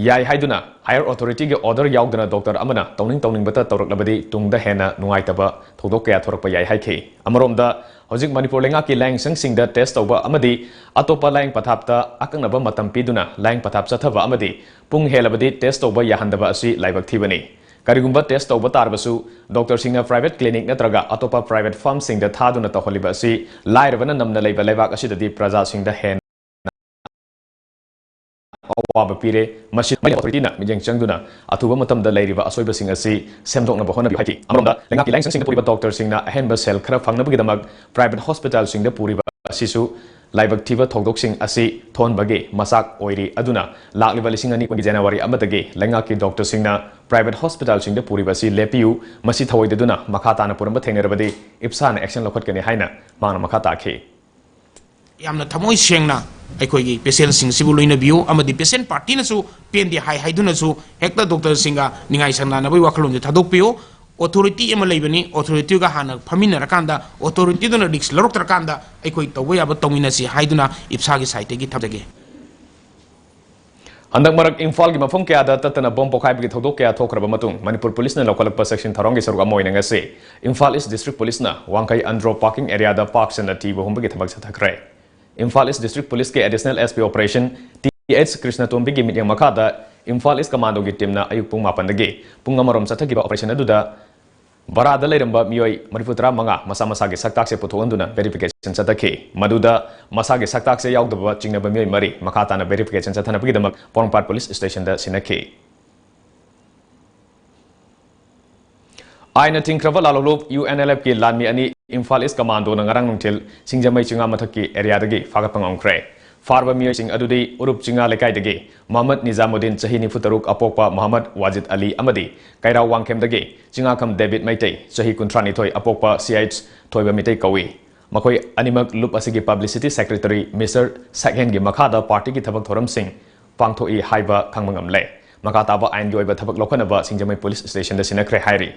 ꯌꯥꯏ ꯍꯥꯏꯗꯨꯅ ꯍꯥꯌꯔ ꯑꯣꯊꯣꯔꯤꯇꯤꯒꯤ ꯑꯣꯔꯗꯔ ꯌꯥꯎꯗꯅ ꯗꯣꯛꯇꯔ ꯑꯃꯅ ꯇꯧꯅꯤꯡ ꯇꯧꯅꯤꯡꯕꯇ ꯇꯧꯔꯛꯂꯕꯗꯤ ꯇꯨꯡꯗ ꯍꯦꯟꯅ ꯅꯨꯡꯉꯥꯏꯇꯕ ꯊꯧꯗꯣꯛ ꯀꯌꯥ ꯊꯣꯔꯛꯄ ꯌꯥꯏ ꯍꯥꯏꯈꯤ꯫ ꯑꯃꯔꯣꯝꯗ, ꯍꯧꯖꯤꯛ ꯃꯅꯤꯄꯨꯔ ꯂꯩꯉꯥꯛꯀꯤ ꯂꯥꯌꯦꯡꯁꯪꯁꯤꯡꯗ ꯇꯦꯁ ꯇꯧꯕ ꯑꯃꯗꯤ ꯑꯇꯣꯞꯄ ꯂꯥꯌꯦꯡ ꯄꯊꯥꯞꯇ ꯑꯀꯛꯅꯕ ꯃꯇꯝ ꯄꯤꯗꯨꯅ ꯂꯥꯌꯦꯡ ꯄꯊꯥꯞ ꯆꯠꯊꯕ ꯑꯃꯗꯤ ꯄꯨꯡ ꯍꯦꯜꯂꯕꯗꯤ ꯇꯦꯁ ꯇꯧꯕ ꯌꯥꯍꯟꯗꯕ ꯑꯁꯤ ꯂꯥꯏꯕꯛ ꯊꯤꯕꯅꯤ꯫ ꯀꯔꯤꯒꯨꯝꯕ ꯇꯦꯁ ꯇꯧꯕ ꯇꯥꯔꯕꯁꯨ ꯗꯣꯛꯇꯔꯁꯤꯡꯅ ꯄ꯭ꯔꯥꯏꯚꯦꯠ ꯀ꯭ꯂꯤꯅꯤꯛ ꯅꯠꯇ꯭ꯔꯒ ꯑꯇꯣꯞꯄ ꯄ꯭ꯔꯥꯏꯚꯦꯠ ꯐꯥꯔꯝꯁꯤꯡꯗ ꯊꯥꯗꯨꯅ ꯇꯧꯍꯜꯂꯤꯕ ꯑꯁꯤ ꯂꯥꯏꯔꯕꯅ ꯅꯝꯅ ꯂꯩꯕ ꯂꯩꯕꯥꯛ ꯑꯁꯤꯗꯗꯤ ꯄ꯭ꯔꯖꯥꯁꯤꯡꯗ ꯍꯦꯟꯅ ꯑꯋꯥꯕ ꯄꯤꯔꯦ꯫ ꯃꯁꯤ ꯑꯣꯊꯣꯔꯤꯇꯤꯅ ꯃꯤꯠꯌꯦꯡ ꯆꯪꯗꯨꯅ ꯑꯊꯨꯕ ꯃꯇꯝꯗ ꯂꯩꯔꯤꯕ ꯑꯁꯣꯏꯕꯁꯤꯡ ꯑꯁꯤ ꯁꯦꯝꯗꯣꯛꯅꯕ ꯍꯣꯠꯅꯕꯤꯌꯨ ꯍꯥꯏꯈꯤ꯫ ꯑꯃꯔꯣꯝꯗ, ꯂꯩꯉꯥꯛꯀꯤ ꯂꯥꯏꯌꯦꯡꯁꯪꯁꯤꯡꯗ ꯄꯨꯔꯤꯕ ꯗꯣꯛꯇꯔꯁꯤꯡꯅ ꯑꯍꯦꯟꯕ ꯁꯦꯜ ꯈꯔ ꯐꯪꯅꯕꯒꯤꯗꯃꯛ ꯄ꯭ꯔꯥꯏꯚꯦꯠ ꯍꯣꯁꯄꯤꯇꯥꯜꯁꯤꯡꯗ ꯄꯨꯔꯤꯕ ꯑꯁꯤꯁꯨ ꯂꯥꯏꯕꯛ ꯊꯤꯕ ꯊꯧꯗꯣꯛꯁꯤꯡ ꯑꯁꯤ ꯊꯣꯛꯍꯟꯕꯒꯤ ꯃꯆꯥꯛ ꯑꯣꯏꯔꯤ꯫ ꯑꯗꯨꯅ ꯂꯥꯛꯂꯤꯕ ꯂꯤꯁꯤꯡ ꯑꯅꯤ ꯀꯨꯟꯒꯤ ꯖꯅꯋꯥꯔꯤ ꯑꯃꯗꯒꯤ ꯂꯩꯉꯥꯛꯀꯤ ꯗꯣꯛꯇꯔꯁꯤꯡꯅ ꯄ꯭ꯔꯥꯏꯚꯦꯠ ꯍꯣꯁꯄꯤꯇꯥꯜꯁꯤꯡꯗ ꯄꯨꯔꯤꯕ ꯑꯁꯤ ꯂꯦꯞꯄꯤꯌꯨ꯫ ꯃꯁꯤ ꯊꯧꯑꯣꯏꯗꯗꯨꯅ ꯃꯈꯥ ꯇꯥꯅ ꯄꯨꯔꯝꯕ ꯊꯦꯡꯅꯔꯕꯗꯤ ꯏꯞꯁꯥꯅ ꯑꯦꯛꯁꯟ ꯂꯧꯈꯠꯀꯅꯤ ꯍꯥꯏꯅ ꯃꯍꯥꯛꯅ ꯃꯈꯥ ꯇꯥꯈꯤ꯫ ꯌꯥꯝꯅ ꯊꯃꯣꯏ ꯁꯦꯡꯅ ꯑꯩꯈꯣꯏꯒꯤ ꯄꯦꯁꯦꯟꯁꯤꯡꯁꯤꯕꯨ ꯂꯣꯏꯅꯕꯤꯌꯨ ꯑꯃꯗꯤ ꯄꯦꯁꯦꯟ ꯄꯥꯔꯇꯤꯅꯁꯨ ꯄꯦꯟꯗꯦ ꯍꯥꯏ ꯍꯥꯏꯗꯨꯅꯁꯨ ꯍꯦꯛꯇ ꯗꯣꯛꯇꯔꯁꯤꯡꯒ ꯅꯤꯡꯉꯥꯏ ꯁꯪꯅꯅꯕꯒꯤ ꯋꯥꯈꯜꯂꯣꯟꯁꯦ ꯊꯥꯗꯣꯛꯄꯤꯌꯨ꯫ ꯑꯣꯊꯣꯔꯤꯇꯤ ꯑꯃ ꯂꯩꯕꯅꯤ, ꯑꯣꯊꯣꯔꯤꯇꯤꯒ ꯍꯥꯟꯅ ꯐꯝꯃꯤꯟꯅꯔꯀꯥꯟꯗ ꯑꯣꯊꯣꯔꯤꯇꯤꯗꯨꯅ ꯔꯤꯛꯁ ꯂꯧꯔꯛꯇ꯭ꯔꯀꯥꯟꯗ ꯑꯩꯈꯣꯏ ꯇꯧꯕ ꯌꯥꯕ ꯇꯧꯃꯤꯟꯅꯁꯤ ꯍꯥꯏꯗꯨꯅ ꯏꯞꯁꯥꯒꯤ ꯁꯥꯏꯠꯇꯒꯤ ꯊꯝꯖꯒꯦ꯫ ꯍꯟꯗꯛ ꯃꯔꯛ ꯏꯝꯐꯥꯜꯒꯤ ꯃꯐꯝ ꯀꯌꯥꯗ ꯇꯠꯇꯅ ꯕꯣꯝ ꯄꯣꯈꯥꯏꯕꯒꯤ ꯊꯧꯗꯣꯛ ꯀꯌꯥ ꯊꯣꯛꯈ꯭ꯔꯕ ꯃꯇꯨꯡ, ꯃꯅꯤꯄꯨꯔ ꯄꯨꯂꯤꯁꯅ ꯂꯧꯈꯠꯂꯛꯄ ꯆꯦꯛꯁꯤꯟ ꯊꯧꯔꯥꯡꯒꯤ ꯁꯔꯨꯛ ꯑꯃ ꯑꯣꯏꯅ ꯉꯁꯤ ꯏꯝꯐꯥꯜ ꯏꯁ ꯗꯤꯁꯇ꯭ꯔꯤꯛ ꯄꯨꯂꯤꯁꯅ ꯋꯥꯡꯈꯩ ꯑꯟꯗ꯭ꯔꯣ ꯄꯥꯔꯀꯤꯡ ꯑꯦꯔꯤꯌꯥꯗ ꯄꯥꯛ ꯆꯟꯅ ꯊꯤꯕ ꯍꯨꯝꯕꯒꯤ ꯊꯕꯛ ꯆꯠꯊꯈ꯭ꯔꯦ꯫ ꯏꯝꯐꯥꯜ ꯏꯁ ꯗꯤꯁꯇ꯭ꯔꯤꯛ ꯄꯨꯂꯤꯁꯀꯤ additional S P operation T H ꯀ꯭ꯔꯤꯁꯅꯇꯣꯝꯕꯤꯒꯤ ꯃꯤꯠꯌꯦꯡ ꯃꯈꯥꯗ ꯏꯝꯐꯥꯜ ꯏꯁ ꯀꯃꯥꯟꯗꯣꯒꯤ ꯇꯤꯝꯅ ꯑꯌꯨꯛ ꯄꯨꯡ ꯃꯥꯄꯟꯗꯒꯤ ꯄꯨꯡ ꯑꯃꯔꯣꯝ ꯆꯠꯊꯈꯤꯕ ꯑꯣꯄꯔꯦꯁꯟ ꯑꯗꯨꯗ ꯚꯔꯥꯗ ꯂꯩꯔꯝꯕ ꯃꯤꯑꯣꯏ ꯃꯔꯤꯐꯨ ꯇꯔꯥ ꯃꯉꯥ ꯃꯁꯥ ꯃꯁꯥꯒꯤ ꯁꯛꯇꯥꯛꯁꯦ ꯄꯨꯊꯣꯛꯍꯟꯗꯨꯅ ꯚꯦꯔꯤꯐꯤꯀꯦꯁꯟ ꯆꯠꯊꯈꯤ꯫ ꯃꯗꯨꯗ ꯃꯁꯥꯒꯤ ꯁꯛꯇꯥꯛꯁꯦ ꯌꯥꯎꯗꯕ ꯆꯤꯡꯅꯕ ꯃꯤꯑꯣꯏ ꯃꯔꯤ ꯃꯈꯥ ꯇꯥꯅ ꯚꯦꯔꯤꯐꯤꯀꯦꯁꯟ ꯆꯠꯊꯅꯕꯒꯤꯗꯃꯛ ꯄꯣꯔꯣꯝꯄꯥꯠ ꯄꯨꯂꯤꯁ ꯁ꯭ꯇꯦꯁꯟꯗ ꯁꯤꯟꯅꯈꯤ꯫ ꯑꯥꯏꯟꯅ ꯊꯤꯡꯈ꯭ꯔꯕ ꯂꯥꯂꯣꯂꯨꯞ ꯌꯨ ꯑꯦꯟ ꯑꯦꯜ ꯑꯦꯐꯀꯤ ꯂꯥꯟꯃꯤ ꯑꯅꯤ ꯏꯝꯐꯥꯜ ꯏꯁ ꯀꯃꯥꯟꯗꯣꯅ ꯉꯔꯥꯡ ꯅꯨꯡꯊꯤꯜ ꯁꯤꯡꯖꯃꯩ ꯆꯤꯡꯉꯥ ꯃꯊꯛꯀꯤ ꯑꯦꯔꯤꯌꯥꯗꯒꯤ ꯐꯥꯒꯠꯄ ꯉꯝꯈ꯭ꯔꯦ꯫ ꯐꯥꯔꯕ ꯃꯤꯑꯣꯏꯁꯤꯡ ꯑꯗꯨꯗꯤ ꯎꯔꯨꯞ ꯆꯤꯡꯉꯥ ꯂꯩꯀꯥꯏꯗꯒꯤ ꯃꯍꯃꯗ ꯅꯤꯖꯥꯃꯨꯗꯗꯤꯟ, ꯆꯍꯤ ꯅꯤꯐꯨ ꯇꯔꯨꯛ, ꯑꯄꯣꯛꯄ ꯃꯍꯃꯗ ꯋꯥꯖꯤꯗ ꯑꯂꯤ ꯑꯃꯗꯤ ꯀꯩꯔꯥꯎ ꯋꯥꯡꯈꯦꯝꯗꯒꯤ ꯆꯤꯡꯉꯥꯈꯝ ꯗꯦꯕꯤꯗ ꯃꯩꯇꯩ, ꯆꯍꯤ ꯀꯨꯟꯊ꯭ꯔꯥꯅꯤꯊꯣꯏ, ꯑꯄꯣꯛꯄ ꯁꯤ ꯑꯩꯆ ꯊꯣꯏꯕ ꯃꯩꯇꯩ ꯀꯧꯏ꯫ ꯃꯈꯣꯏ ꯑꯅꯤꯃꯛ ꯂꯨꯞ ꯑꯁꯤꯒꯤ ꯄꯕ꯭ꯂꯤꯁꯤꯇꯤ ꯁꯦꯀ꯭ꯔꯦꯇꯔꯤ ꯃꯤꯁꯇꯔ ꯁꯛꯍꯦꯟꯒꯤ ꯃꯈꯥꯗ ꯄꯥꯔꯇꯤꯒꯤ ꯊꯕꯛ ꯊꯧꯔꯝꯁꯤꯡ ꯄꯥꯡꯊꯣꯛꯏ ꯍꯥꯏꯕ ꯈꯪꯕ ꯉꯝꯂꯦ꯫ ꯃꯈꯥ ꯇꯥꯕ ꯑꯥꯏꯟꯒꯤ ꯑꯣꯏꯕ ꯊꯕꯛ ꯂꯧꯈꯠꯅꯕ ꯁꯤꯡꯖꯃꯩ ꯄꯨꯂꯤꯁ ꯁ꯭ꯇꯦꯁꯟꯗ ꯁꯤꯟꯅꯈ꯭ꯔꯦ ꯍꯥꯏꯔꯤ꯫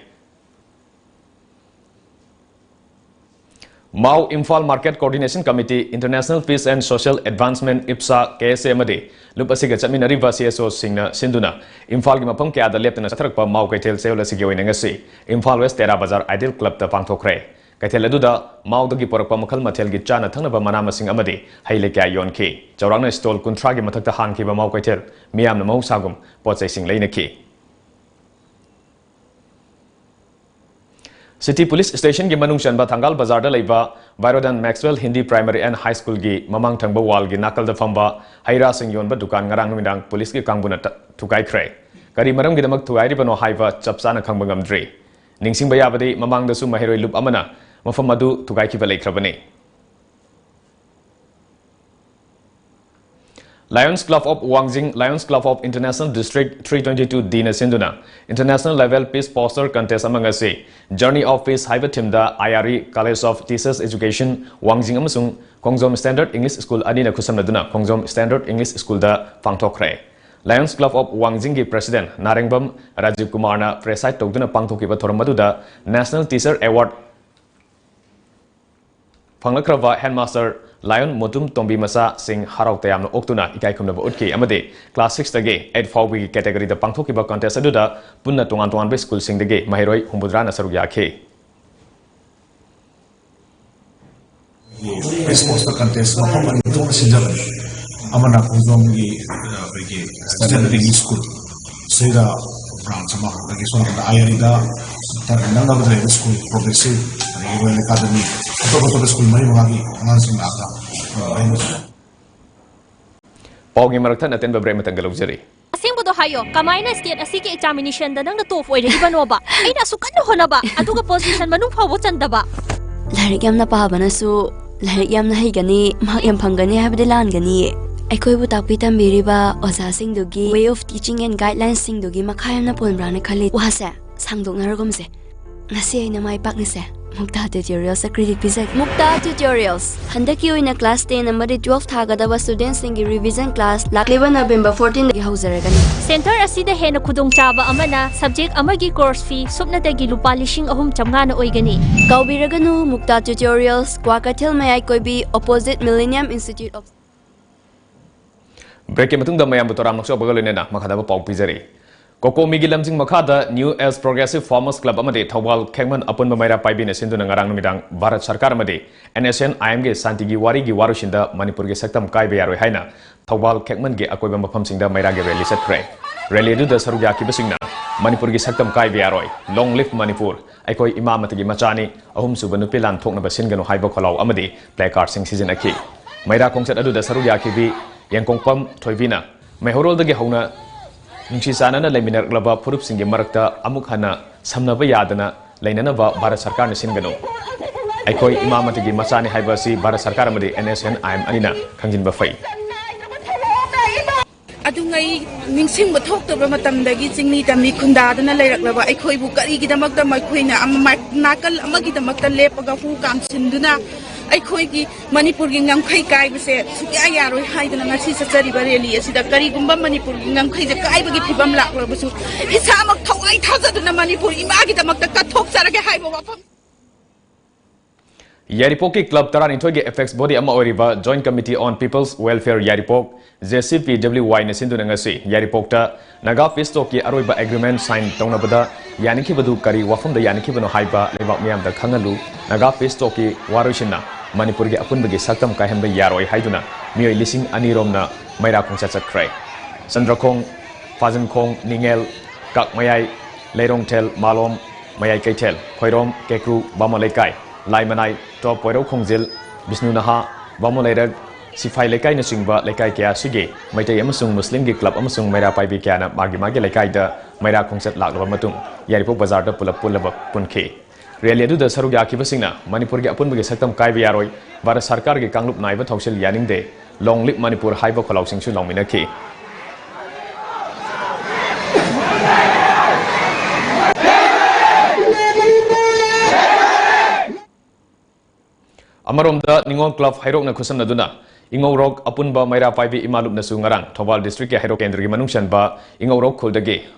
ꯃꯥꯎ Imphal market coordination committee, international peace and social advancement, IPSA, K S A ꯑꯃꯗꯤ ꯂꯨꯞ ꯑꯁꯤꯒ ꯆꯠꯃꯤꯟꯅꯔꯤꯕ ꯁꯤ ꯑꯦꯁ ꯑꯣꯁꯤꯡꯅ ꯁꯤꯟꯗꯨꯅ ꯏꯝꯐꯥꯜꯒꯤ ꯃꯐꯝ ꯀꯌꯥꯗ ꯂꯦꯞꯇꯅ ꯆꯠꯊꯔꯛꯄ ꯃꯥꯎ ꯀꯩꯊꯦꯜ ꯆꯌꯣꯜ ꯑꯁꯤꯒꯤ ꯑꯣꯏꯅ ꯉꯁꯤ ꯏꯝꯐꯥꯜ ꯋꯦꯁ ꯇꯦꯔꯥ ꯕꯖꯥꯔ ꯑꯥꯏꯗꯤꯌꯦꯜ ꯀ꯭ꯂꯕꯇ ꯄꯥꯡꯊꯣꯛꯈ꯭ꯔꯦ꯫ ꯀꯩꯊꯦꯜ ꯑꯗꯨꯗ ꯃꯥꯎꯗꯒꯤ ꯄꯨꯔꯛꯄ ꯃꯈꯜ ꯃꯊꯦꯜꯒꯤ ꯆꯥꯅ ꯊꯛꯅꯕ ꯃꯅꯥ ꯃꯁꯤꯡ ꯑꯃꯗꯤ ꯍꯩ ꯂꯩ ꯀꯌꯥ ꯌꯣꯟꯈꯤ꯫ ꯆꯥꯎꯔꯥꯛꯅ ꯁ꯭ꯇꯣꯜ ꯀꯨꯟꯊ꯭ꯔꯥꯒꯤ ꯃꯊꯛꯇ ꯍꯥꯡꯈꯤꯕ ꯃꯥꯎ ꯀꯩꯊꯦꯜ ꯃꯤꯌꯥꯝꯅ ꯃꯍꯧꯁꯥꯒꯨꯝ ꯄꯣꯠ ꯆꯩꯁꯤꯡ ꯂꯩꯅꯈꯤ꯫ ꯁꯤꯇꯤ ꯄꯨꯂꯤꯁ ꯁ꯭ꯇꯦꯁꯟꯒꯤ ꯃꯅꯨꯡ ꯆꯟꯕ ꯊꯪꯒꯥꯜ ꯕꯖꯥꯔꯗ ꯂꯩꯕ ꯚꯥꯏꯔꯣꯗꯟ ꯃꯦꯛꯁꯋꯦꯜ ꯍꯤꯟꯗꯤ ꯄ꯭ꯔꯥꯏꯃꯔꯤ ꯑꯦꯟ ꯍꯥꯏ ꯁ꯭ꯀꯨꯜꯒꯤ ꯃꯃꯥꯡ ꯊꯪꯕ ꯋꯥꯜꯒꯤ ꯅꯥꯀꯜꯗ ꯐꯝꯕ ꯍꯩ ꯔꯥꯁꯤꯡ ꯌꯣꯟꯕ ꯗꯨꯀꯥꯟ ꯉꯔꯥꯡ ꯅꯨꯃꯤꯗꯥꯡ ꯄꯨꯂꯤꯁꯀꯤ ꯀꯥꯡꯕꯨꯅ ꯇ-, ꯊꯨꯒꯥꯏꯈ꯭ꯔꯦ꯫ ꯀꯔꯤ ꯃꯔꯝꯒꯤꯗꯃꯛ ꯊꯨꯒꯥꯏꯔꯤꯕꯅꯣ ꯍꯥꯏꯕ ꯆꯞ ꯆꯥꯅ ꯈꯪꯕ ꯉꯝꯗ꯭ꯔꯤ꯫ ꯅꯤꯡꯁꯤꯡꯕ ꯌꯥꯕꯗꯤ, ꯃꯃꯥꯡꯗꯁꯨ ꯃꯍꯩꯔꯣꯏ ꯂꯨꯞ ꯑꯃꯅ ꯃꯐꯝ ꯑꯗꯨ ꯊꯨꯒꯥꯏꯈꯤꯕ ꯂꯩꯈ꯭ꯔꯕꯅꯤ꯫ Lions Club of Wangjing, Lions Club of International District three twenty-two D ꯅ ꯁꯤꯟꯗꯨꯅ International Level Peace Poster Contest ꯑꯃ ꯉꯁꯤ Journey of Peace ꯍꯥꯏꯕ theme the I R E College of Teachers Education ꯋꯥꯡꯖꯤꯡ ꯑꯃꯁꯨꯡ ꯈꯣꯡꯖꯣꯝ Standard English School ꯑꯅꯤꯅ ꯈꯨꯠꯁꯝꯅꯗꯨꯅ ꯈꯣꯡꯖꯣꯝ Standard English School the ꯄꯥꯡꯊꯣꯛꯈ꯭ꯔꯦ꯫ Lions Club of ꯋꯥꯡꯖꯤꯡꯒꯤ president ꯅꯥꯔꯦꯡꯕꯝ ꯔꯥꯖꯤꯕ ꯀꯨꯃꯥꯔꯅ preside ꯇꯧꯗꯨꯅ ꯄꯥꯡꯊꯣꯛꯈꯤꯕ ꯊꯧꯔꯝ ꯑꯗꯨꯗ National Teacher Award ꯐꯪꯂꯛꯈ꯭ꯔꯕ headmaster Lion ꯃꯣꯇꯨꯝ ꯇꯣꯝꯕꯤ ꯃꯆꯥꯁꯤꯡ ꯍꯔꯥꯎ ꯇꯌꯥꯝꯅ ꯑꯣꯛꯇꯨꯅ ꯏꯀꯥꯏ ꯈꯨꯝꯅꯕ ꯎꯠꯈꯤ ꯑꯃꯗꯤ class six ꯇꯒꯤ eight ꯐꯥꯎꯕꯒꯤ category ꯗ ꯄꯥꯡꯊꯣꯛꯈꯤꯕ contest ꯑꯗꯨꯗ ꯄꯨꯟꯅ ꯇꯣꯉꯥꯟ ꯇꯣꯉꯥꯟꯕ school ꯁꯤꯡꯗꯒꯤ ꯃꯍꯩꯔꯣꯏ ꯍꯨꯝꯐꯨꯇꯔꯥꯅ ꯁꯔꯨꯛ ꯌꯥꯈꯤ꯫ Sports contest ꯃꯐꯝ ꯑꯅꯤ ꯊꯣꯛꯅ ꯁꯤꯟꯖꯕꯅꯤ꯫ ꯑꯃꯅ ꯈꯣꯡꯖꯣꯝꯒꯤ, ꯑ, ꯑꯩꯈꯣꯏꯒꯤ Standard English School, ꯁꯤꯗ branch ꯑꯃ, ꯑꯗꯒꯤ ꯁꯣꯝ ꯅꯥꯀꯟꯗ ꯑꯥꯏ ꯑꯥꯔ ꯏꯗ ꯅꯛꯅꯕꯗ ꯂꯩꯕ school, Progressive, ꯑꯗꯒꯤ Royal Academy, ꯑꯇꯣꯞ ꯑꯇꯣꯞꯄ school ꯃꯔꯤ ꯃꯉꯥꯒꯤ ꯑꯉꯥꯡꯁꯤꯡ ꯂꯥꯛꯑꯒ, ꯑ, ꯑꯩꯅ ꯄꯥꯎꯒꯤ ꯃꯔꯛꯊꯠ ꯑꯇꯦꯟꯕ break ꯑꯃꯇꯪꯒ ꯂꯧꯖꯔꯤ꯫ ꯑꯁꯦꯡꯕꯗꯣ ꯍꯥꯏꯌꯣ, ꯀꯃꯥꯏꯅ state ꯑꯁꯤꯒꯤ examination ꯗ ꯅꯪꯅ top ꯑꯣꯏꯔꯛꯏꯕꯅꯣꯕ? ꯑꯩꯅ ꯑꯁꯨꯛ ꯀꯟꯅ ꯍꯣꯠꯅꯕ, ꯑꯗꯨꯒ position ꯃꯅꯨꯡ ꯐꯥꯎꯕ ꯆꯟꯗꯕ꯫ ꯂꯥꯏꯔꯤꯛ ꯌꯥꯝꯅ ꯄꯥꯕꯅꯁꯨ ꯂꯥꯏꯔꯤꯛ ꯌꯥꯝꯅ ꯍꯩꯒꯅꯤ, mark ꯌꯥꯝ ꯐꯪꯒꯅꯤ ꯍꯥꯏꯕꯗꯤ ꯂꯥꯟꯒꯅꯤꯌꯦ꯫ ꯑꯩꯈꯣꯏꯕꯨ ꯇꯥꯛꯄꯤ ꯇꯝꯕꯤꯔꯤꯕ ꯑꯣꯖꯥꯁꯤꯡꯗꯨꯒꯤ way of teaching and guidelines ꯁꯤꯡꯗꯨꯒꯤ ꯃꯈꯥ ꯌꯥꯝꯅ ꯄꯣꯟꯕ꯭ꯔꯥꯅ ꯈꯜꯂꯤ꯫ ꯋꯥꯁꯦ ꯁꯥꯡꯗꯣꯛꯅꯔꯒꯨꯝꯁꯦ꯫ ꯉꯁꯤ ꯑꯩꯅ ꯃꯥꯏ ꯄꯥꯛꯅꯁꯦ ꯃꯨꯛꯇꯥ Tutorials ꯗ credit ꯄꯤꯖꯒꯦ꯫ ꯃꯨꯛꯇꯥ Tutorials, ꯍꯟꯗꯛꯀꯤ ꯑꯣꯏꯅ class ten ꯑꯃꯗꯤ twelve ꯊꯥꯒꯗꯕ student ꯁꯤꯡꯒꯤ revision class ꯂꯥꯛꯂꯤꯕ November fourteen ꯗꯒꯤ ꯍꯧꯖꯔꯒꯅꯤ꯫ Center ꯑꯁꯤꯗ ꯍꯦꯟꯅ ꯈꯨꯗꯣꯡꯆꯥꯕ ꯑꯃꯅ subject ꯑꯃꯒꯤ course fee ꯁꯨꯞꯅꯇꯒꯤ ꯂꯨꯄꯥ ꯂꯤꯁꯤꯡ ꯑꯍꯨꯝ ꯆꯥꯝꯃꯉꯥꯅ ꯑꯣꯏꯒꯅꯤ꯫ ꯀꯥꯎꯕꯤꯔꯒꯅꯨ, ꯃꯨꯛꯇꯥ Tutorials, ꯀ꯭ꯋꯥꯀꯩꯊꯦꯜ ꯃꯌꯥꯏ ꯀꯣꯏꯕꯤ, opposite Millennium Institute of Break ꯀꯤ ꯃꯇꯨꯡꯗ ꯃꯌꯥꯝꯕꯨ ꯇꯔꯥꯝ ꯅꯣꯛꯆꯕꯒ ꯂꯣꯏꯅꯅ ꯃꯈꯥ ꯇꯥꯕ ꯄꯥꯎ ꯄꯤꯖꯔꯤ꯫ ꯀꯣꯀꯣꯃꯤꯒꯤ ꯂꯝꯖꯤꯡ ꯃꯈꯥꯗ New Age Progressive Farmers Club ꯑꯃꯗꯤ ꯊꯧꯕꯥꯜ ꯈꯦꯛꯃꯟ ꯑꯄꯨꯟꯕ ꯃꯩꯔꯥ ꯄꯥꯏꯕꯤꯅ ꯁꯤꯟꯗꯨꯅ ꯉꯔꯥꯡ ꯅꯨꯃꯤꯗꯥꯡ ꯚꯥꯔꯠ ꯁꯔꯀꯥꯔ ꯑꯃꯗꯤ N S N I M ꯒꯤ ꯁꯥꯟꯇꯤꯒꯤ ꯋꯥꯔꯤꯒꯤ ꯋꯥꯔꯣꯏꯁꯤꯟꯗ ꯃꯅꯤꯄꯨꯔꯒꯤ ꯁꯛꯇꯝ ꯀꯥꯏꯕ ꯌꯥꯔꯣꯏ ꯍꯥꯏꯅ ꯊꯧꯕꯥꯜ ꯈꯦꯛꯃꯟꯒꯤ ꯑꯀꯣꯏꯕ ꯃꯐꯝꯁꯤꯡꯗ ꯃꯩꯔꯥꯒꯤ rally ꯆꯠꯈ꯭ꯔꯦ꯫ Rally ꯑꯗꯨꯗ ꯁꯔꯨꯛ ꯌꯥꯈꯤꯕꯁꯤꯡꯅ "ꯃꯅꯤꯄꯨꯔꯒꯤ ꯁꯛꯇꯝ ꯀꯥꯏꯕ ꯌꯥꯔꯣꯏ, Long Live Manipur, ꯑꯩꯈꯣꯏ ꯏꯃꯥ ꯃꯇꯤꯒꯤ ꯃꯆꯥꯅꯤ, ꯑꯍꯨꯝꯁꯨꯕ ꯅꯨꯄꯤ ꯂꯥꯟ ꯊꯣꯛꯅꯕ ꯁꯤꯟꯒꯅꯨ" ꯍꯥꯏꯕ ꯈꯣꯜꯂꯥꯎ ꯑꯃꯗꯤ placard ꯁꯤꯡ ꯁꯤꯖꯤꯟꯅꯈꯤ꯫ ꯃꯩꯔꯥ ꯈꯣꯡꯆꯠ ꯑꯗꯨꯗ ꯁꯔꯨꯛ ꯌꯥꯈꯤꯕꯤ ꯌꯦꯡꯀꯣꯡꯄꯝ ꯊꯣꯏꯕꯤꯅ ꯃꯩꯍꯧꯔꯣꯜꯗꯒꯤ ꯍꯧꯅ ꯅꯨꯡꯁꯤ ꯆꯥꯟꯅꯅ ꯂꯩꯃꯤꯟꯅꯔꯛꯂꯕ ꯐꯨꯔꯨꯞꯁꯤꯡꯒꯤ ꯃꯔꯛꯇ ꯑꯃꯨꯛ ꯍꯟꯅ ꯁꯝꯅꯕ ꯌꯥꯗꯅ ꯂꯩꯅꯅꯕ ꯚꯥꯔꯠ ꯁꯔꯀꯥꯔꯅ ꯁꯤꯟꯒꯅꯨ꯫ "ꯑꯩꯈꯣꯏ ꯏꯃꯥ ꯃꯇꯤꯒꯤ ꯃꯆꯥꯅꯤ" ꯍꯥꯏꯕ ꯑꯁꯤ ꯚꯥꯔꯠ ꯁꯔꯀꯥꯔ ꯑꯃꯗꯤ N S N I M ꯑꯅꯤꯅ ꯈꯪꯖꯤꯟꯕ ꯐꯩ꯫ ꯑꯗꯨꯉꯩ ꯅꯤꯡꯁꯤꯡꯕ ꯊꯣꯛꯇꯕ ꯃꯇꯝꯗꯒꯤ ꯆꯤꯡꯃꯤ ꯇꯝꯃꯤ ꯈꯨꯟꯗꯥꯗꯨꯅ ꯂꯩꯔꯛꯂꯕ ꯑꯩꯈꯣꯏꯕꯨ ꯀꯔꯤꯒꯤꯗꯃꯛꯇ ꯃꯈꯣꯏꯅ ꯑꯃ-, ꯅꯥꯀꯜ ꯑꯃꯒꯤꯗꯃꯛꯇ ꯂꯦꯞꯄꯒ ꯍꯨ ꯀꯥꯝꯁꯤꯟꯗꯨꯅ ꯑꯩꯈꯣꯏꯒꯤ ꯃꯅꯤꯄꯨꯔꯒꯤ ꯉꯝꯈꯩ ꯀꯥꯏꯕꯁꯦ ꯁꯨꯛꯌꯥ ꯌꯥꯔꯣꯏ ꯍꯥꯏꯗꯅ ꯉꯁꯤ ꯆꯠꯆꯔꯤꯕ rally ꯑꯁꯤꯗ ꯀꯔꯤꯒꯨꯝꯕ ꯃꯅꯤꯄꯨꯔꯒꯤ ꯉꯝꯈꯩꯁꯦ ꯀꯥꯏꯕꯒꯤ ꯐꯤꯕꯝ ꯂꯥꯛꯂꯕꯁꯨ ꯏꯁꯥꯃꯛ ꯊꯋꯥꯏ ꯊꯥꯖꯗꯨꯅ ꯃꯅꯤꯄꯨꯔ ꯏꯃꯥꯒꯤꯗꯃꯛꯇ ꯀꯠꯊꯣꯛꯆꯔꯒꯦ ꯍꯥꯏꯕ ꯋꯥꯐꯝ ꯌꯥꯏꯔꯤꯄꯣꯛꯀꯤ ꯀ꯭ꯂꯕ ꯇꯔꯥꯅꯤꯊꯣꯏꯒꯤ ꯑꯦꯄꯦꯛꯁ ꯕꯣꯗꯤ ꯑꯃ ꯑꯣꯏꯔꯤꯕ Joint Committee on People's Welfare Yairipok, JCPWY ꯅ ꯁꯤꯟꯗꯨꯅ ꯉꯁꯤ ꯌꯥꯏꯔꯤꯄꯣꯛꯇ ꯅꯥꯒꯥ ꯄꯤꯁ ꯇꯣꯛꯀꯤ ꯑꯔꯣꯏꯕ ꯑꯦꯒ꯭ꯔꯤꯃꯦꯟ ꯁꯥꯏꯟ ꯇꯧꯅꯕꯗ ꯌꯥꯅꯈꯤꯕꯗꯨ ꯀꯔꯤ ꯋꯥꯐꯝꯗ ꯌꯥꯅꯈꯤꯕꯅꯣ ꯍꯥꯏꯕ ꯂꯩꯕꯥꯛ ꯃꯤꯌꯥꯝꯗ ꯈꯪꯍꯜꯂꯨ꯫ ꯅꯥꯒꯥ ꯄꯤꯁ ꯇꯣꯛꯀꯤ ꯋꯥꯔꯣꯏꯁꯤꯟꯅ ꯃꯅꯤꯄꯨꯔꯒꯤ ꯑꯄꯨꯟꯕꯒꯤ ꯁꯛꯇꯝ ꯀꯥꯏꯍꯟꯕ ꯌꯥꯔꯣꯏ ꯍꯥꯏꯗꯨꯅ ꯃꯤꯑꯣꯏ ꯂꯤꯁꯤꯡ ꯑꯅꯤ ꯔꯣꯝꯅ ꯃꯩꯔꯥ ꯈꯣꯡꯆꯠ ꯆꯠꯈ꯭ꯔꯦ꯫ ꯆꯟꯗ꯭ꯔꯈꯣꯡ, ꯐꯥꯖꯤꯟꯈꯣꯡ, ꯅꯤꯉꯦꯜ, ꯀꯛꯃꯌꯥꯏ, ꯂꯩꯔꯣꯡꯊꯦꯜ, ꯃꯥꯂꯣꯝ, ꯃꯌꯥꯏ ꯀꯩꯊꯦꯜ, ꯈꯣꯏꯔꯣꯝ, ꯀꯦꯀ꯭ꯔꯨ, ꯕꯥꯃꯣꯟ ꯂꯩꯀꯥꯏ, ꯂꯥꯏꯃꯅꯥꯏ, ꯇꯣꯞ ꯄꯣꯏꯔꯧ ꯈꯣꯡꯖꯤꯜ, ꯕꯤꯁꯅꯨ ꯅꯍꯥ, ꯕꯥꯃꯣꯟ ꯂꯩꯔꯛ, ꯁꯤꯐꯥꯏ ꯂꯩꯀꯥꯏꯅꯆꯤꯡꯕ ꯂꯩꯀꯥꯏ ꯀꯌꯥ ꯑꯁꯤꯒꯤ ꯃꯩꯇꯩ ꯑꯃꯁꯨꯡ ꯃꯨꯁꯂꯤꯝꯒꯤ ꯀ꯭ꯂꯕ ꯑꯃꯁꯨꯡ ꯃꯩꯔꯥ ꯄꯥꯏꯕꯤ ꯀꯌꯥꯅ ꯃꯥꯒꯤ ꯃꯥꯒꯤ ꯂꯩꯀꯥꯏꯗ ꯃꯩꯔꯥ ꯈꯣꯡꯆꯠ ꯂꯥꯛꯂꯕ ꯃꯇꯨꯡ ꯌꯥꯏꯔꯤꯄꯣꯛ ꯕꯖꯥꯔꯗ ꯄꯨꯂꯞ ꯄꯨꯜꯂꯕ ꯄꯨꯟꯈꯤ꯫ ꯔꯦꯂꯤ ꯑꯗꯨꯗ ꯁꯔꯨꯛ ꯌꯥꯈꯤꯕꯁꯤꯡꯅ ꯃꯅꯤꯄꯨꯔꯒꯤ ꯑꯄꯨꯟꯕꯒꯤ ꯁꯛꯇꯝ ꯀꯥꯏꯕ ꯌꯥꯔꯣꯏ, ꯚꯥꯔꯠ ꯁꯔꯀꯥꯔꯒꯤ ꯀꯥꯡꯂꯨꯞ ꯅꯥꯏꯕ ꯊꯧꯁꯤꯜ ꯌꯥꯅꯤꯡꯗꯦ, Long live Manipur ꯍꯥꯏꯕ ꯈꯣꯜꯂꯥꯎꯁꯤꯡꯁꯨ ꯂꯥꯎꯃꯤꯟꯅꯈꯤ꯫ ꯑꯃꯔꯣꯝꯗ ꯅꯤꯉꯣꯜ ꯀ꯭ꯂꯕ ꯍꯩꯔꯣꯛꯅ ꯈꯨꯠꯁꯝꯅꯗꯨꯅ ꯏꯉꯧꯔꯣꯛ ꯑꯄꯨꯟꯕ ꯃꯩꯔꯥ ꯄꯥꯏꯕꯤ ꯏꯃꯥ ꯂꯨꯞꯅꯁꯨ ꯉꯔꯥꯡ ꯊꯧꯕꯥꯜ ꯗꯤꯁꯇ꯭ꯔꯤꯛꯀꯤ ꯍꯩꯔꯣꯛ ꯀꯦꯟꯗ꯭ꯔꯒꯤ ꯃꯅꯨꯡ ꯆꯟꯕ ꯏꯉꯧꯔꯣꯛ ꯈꯨꯜꯗꯒꯤ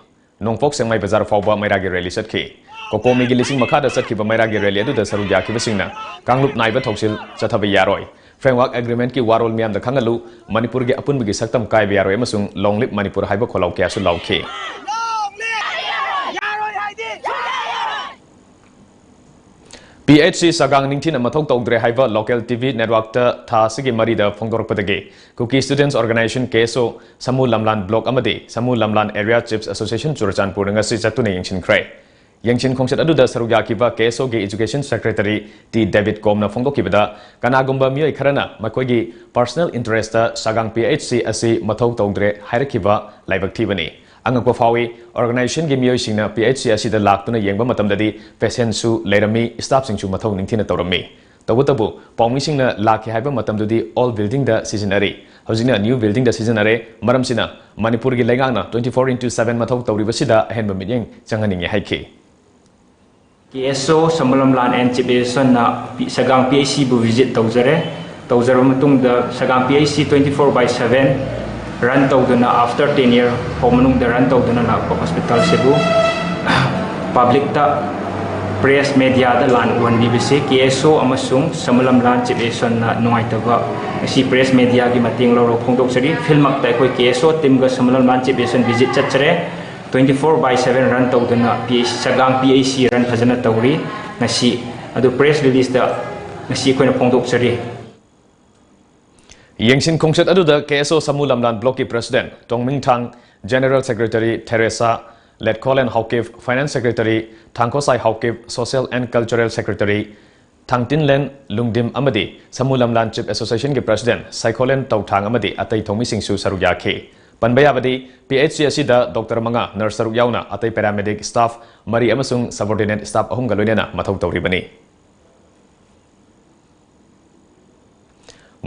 ꯅꯣꯡꯄꯣꯛ ꯁꯦꯡꯃꯥꯏ ꯕꯖꯥꯔ ꯐꯥꯎꯕ ꯃꯩꯔꯥꯒꯤ ꯔꯦꯂꯤ ꯆꯠꯈꯤ꯫ ꯀꯣꯀꯣꯃꯤꯒꯤ ꯂꯤꯁꯤꯡ ꯃꯈꯥꯗ ꯆꯠꯈꯤꯕ ꯃꯩꯔꯥꯒꯤ ꯔꯦꯂꯤ ꯑꯗꯨꯗ ꯁꯔꯨꯛ ꯌꯥꯈꯤꯕꯁꯤꯡꯅ ꯀꯥꯡꯂꯨꯞ ꯅꯥꯏꯕ ꯊꯧꯁꯤꯜ ꯆꯠꯊꯕ ꯌꯥꯔꯣꯏ, Framework Agreement ꯀꯤ ꯋꯥꯔꯣꯜ ꯃꯤꯌꯥꯝꯗ ꯈꯪꯍꯜꯂꯨ, ꯃꯅꯤꯄꯨꯔꯒꯤ ꯑꯄꯨꯟꯕꯒꯤ ꯁꯛꯇꯝ ꯀꯥꯏꯕ ꯌꯥꯔꯣꯏ ꯑꯃꯁꯨꯡ Long live Manipur ꯍꯥꯏꯕ ꯈꯣꯜꯂꯥꯎ ꯀꯌꯥꯁꯨ ꯂꯥꯎꯈꯤ꯫ ꯌꯥꯔꯣꯏ ꯍꯥꯏꯗꯤ ꯁꯨꯡꯌꯥ ꯌꯥꯔꯣꯏ! ꯄꯤ ꯑꯩꯆ ꯁꯤ ꯁꯒꯥꯡ ꯅꯤꯡꯊꯤꯅ ꯃꯊꯧ ꯇꯧꯗ꯭ꯔꯦ ꯍꯥꯏꯕ ꯂꯣꯀꯦꯜ ꯇꯤ ꯚꯤ ꯅꯦꯠꯋꯥꯔꯛꯇ ꯊꯥ ꯑꯁꯤꯒꯤ ꯃꯔꯤꯗ ꯐꯣꯡꯗꯣꯔꯛꯄꯗꯒꯤ ꯀꯨꯀꯤ ꯁ꯭ꯇꯨꯗꯦꯟꯠꯁ ꯑꯣꯔꯒꯅꯥꯏꯖꯦꯁꯟ, ꯀꯦ ꯑꯦꯁ ꯑꯣ, ꯁꯃꯨ ꯂꯝꯂꯥꯟ ꯕ꯭ꯂꯣꯛ ꯑꯃꯗꯤ ꯁꯃꯨ ꯂꯝꯂꯥꯟ ꯑꯦꯔꯤꯌꯥ ꯆꯤꯐꯁ ꯑꯦꯁꯣꯁꯤꯌꯦꯁꯟ ꯆꯨꯔꯆꯥꯟꯄꯨꯔꯗ ꯉꯁꯤ ꯆꯠꯇꯨꯅ ꯌꯦꯡꯁꯤꯟꯈ꯭ꯔꯦ꯫ ꯌꯦꯡꯁꯤꯟ ꯈꯣꯡꯆꯠ ꯑꯗꯨꯗ ꯁꯔꯨꯛ ꯌꯥꯈꯤꯕ ꯀꯦ ꯑꯦꯁ ꯑꯣꯒꯤ ꯑꯦꯖꯨꯀꯦꯁꯟ ꯁꯦꯀ꯭ꯔꯦꯇꯔꯤ ꯇꯤ ꯗꯦꯕꯤꯗ ꯀꯣꯝꯅ ꯐꯣꯡꯗꯣꯛꯈꯤꯕꯗ, ꯀꯅꯥꯒꯨꯝꯕ ꯃꯤꯑꯣꯏ ꯈꯔꯅ ꯃꯈꯣꯏꯒꯤ personal interest Sagang P H C ꯑꯁꯤ ꯃꯊꯧ ꯇꯧꯗ꯭ꯔꯦ ꯍꯥꯏꯔꯛꯈꯤꯕ ꯂꯥꯏꯕꯛ ꯊꯤꯕꯅꯤ꯫ ꯑꯉꯛꯄ ꯐꯥꯎꯏ, ꯑꯣꯔꯒꯅꯥꯏꯖꯦꯁꯟꯒꯤ ꯃꯤꯑꯣꯏꯁꯤꯡꯅ ꯄꯤ ꯑꯩꯆ ꯁꯤ ꯑꯁꯤꯗ ꯂꯥꯛꯇꯨꯅ ꯌꯦꯡꯕ ꯃꯇꯝꯗꯗꯤ ꯄꯦꯁꯦꯟꯠꯁꯨ ꯂꯩꯔꯝꯃꯤ, ꯁ꯭ꯇꯥꯐꯁꯤꯡꯁꯨ ꯃꯊꯧ ꯅꯤꯡꯊꯤꯅ ꯇꯧꯔꯝꯃꯤ꯫ ꯇꯧꯕꯇꯕꯨ ꯄꯥꯎꯃꯤꯁꯤꯡꯅ ꯂꯥꯛꯈꯤ ꯍꯥꯏꯕ ꯃꯇꯝꯗꯨꯗꯤ ꯑꯣꯜ ꯕꯤꯜꯗꯤꯡꯗ ꯁꯤꯖꯤꯟꯅꯔꯤ, ꯍꯧꯖꯤꯛꯅ ꯅ꯭ꯌꯨ ꯕꯤꯜꯗꯤꯡꯗ ꯁꯤꯖꯤꯟꯅꯔꯦ꯫ ꯃꯔꯝꯁꯤꯅ ꯃꯅꯤꯄꯨꯔꯒꯤ ꯂꯩꯉꯥꯛꯅ twenty four into seven ꯃꯊꯧ ꯇꯧꯔꯤꯕꯁꯤꯗ ꯑꯍꯦꯟꯕ ꯃꯤꯠꯌꯦꯡ ꯆꯪꯍꯟꯅꯤꯡꯉꯤ ꯍꯥꯏꯈꯤ꯫ ꯀꯦ ꯑꯦꯁ ꯑꯣ ꯁꯃꯨ ꯂꯝꯂꯥꯟ ꯑꯦꯟ ꯆꯤꯐ ꯑꯦꯁꯣꯁꯤꯌꯦꯁꯟꯅ ꯄꯤ-, ꯁꯒꯥꯡ ꯄꯤ ꯑꯩꯆ ꯁꯤꯕꯨ ꯚꯤꯖꯤꯠ ꯇꯧꯖꯔꯦ꯫ ꯇꯧꯖꯔꯕ ꯃꯇꯨꯡꯗ Sagang P H C twenty four by seven run ꯇꯧꯗꯨꯅ, after ten year ꯐꯥꯎ ꯃꯅꯨꯡꯗ ꯔꯟ ꯇꯧꯗꯨꯅ ꯂꯥꯛꯄ ꯍꯣꯁꯄꯤꯇꯥꯜꯁꯤꯕꯨ ꯄꯕ꯭ꯂꯤꯛꯇ Press mediaꯗ ꯂꯥꯟ ꯎꯍꯟꯕꯤꯕꯁꯤ ꯀꯦ ꯑꯦꯁ ꯑꯣ ꯑꯃꯁꯨꯡ ꯁꯃꯨꯂꯝ ꯂꯥꯟ ꯆꯤꯐ ꯑꯦꯁꯣꯟꯅ ꯅꯨꯡꯉꯥꯏꯇꯕ ꯑꯁꯤ press mediaꯒꯤ ꯃꯇꯦꯡ ꯂꯧꯔꯒ ꯐꯣꯡꯗꯣꯛꯆꯔꯤ꯫ Filmꯃꯛꯇ ꯑꯩꯈꯣꯏ ꯀꯦ ꯑꯦꯁ ꯑꯣ teamꯒ ꯁꯃꯨꯂꯝ ꯂꯥꯟ ꯆꯤꯐ ꯑꯦꯁꯣꯟ visit ꯆꯠꯆꯔꯦ꯫ Twenty four by seven run ꯇꯧꯗꯨꯅ P H Sagang P H C run ꯐꯖꯅ ꯇꯧꯔꯤ꯫ ꯉꯁꯤ ꯑꯗꯨ press releaseꯇ ꯉꯁꯤ ꯑꯩꯈꯣꯏꯅ ꯐꯣꯡꯗꯣꯛꯆꯔꯤ꯫ ꯌꯦꯡꯁꯤꯟ ꯈꯣꯡꯆꯠ ꯑꯗꯨꯗ ꯀꯦ ꯑꯦꯁ ꯑꯣ ꯁꯃꯨ ꯂꯝꯂꯥꯟ blockꯀꯤ president ꯇꯣꯡꯃꯤꯡꯊꯥꯡ, general secretary ꯊꯦꯔꯦꯁꯥ, ꯂꯦꯠꯈꯣꯂꯦꯟ Haokip, finance secretary ꯊꯥꯡꯈꯣꯁꯥꯏ Haokip, social and cultural secretary ꯊꯥꯡꯇꯤꯟꯂꯦꯟ ꯂꯨꯡꯗꯤꯝ ꯑꯃꯗꯤ ꯁꯃꯨ ꯂꯝꯂꯥꯟ chief associationꯒꯤ president ꯁꯥꯏꯈꯣꯂꯦꯟ ꯇꯧꯊꯥꯡ ꯑꯃꯗꯤ ꯑꯇꯩ ꯊꯧꯃꯤꯁꯤꯡꯁꯨ ꯁꯔꯨꯛ ꯌꯥꯈꯤ꯫ ꯄꯟꯕ ꯌꯥꯕꯗꯤ, ꯄꯤ ꯑꯩꯆ ꯁꯤ ꯑꯁꯤꯗ doctor ꯃꯉꯥ, nurse ꯇꯔꯨꯛ ꯌꯥꯎꯅ ꯑꯇꯩ paramedic staff ꯃꯔꯤ ꯑꯃꯁꯨꯡ subordinate staff ꯑꯍꯨꯝꯒ ꯂꯣꯏꯅꯅ ꯃꯊꯧ ꯇꯧꯔꯤꯕꯅꯤ꯫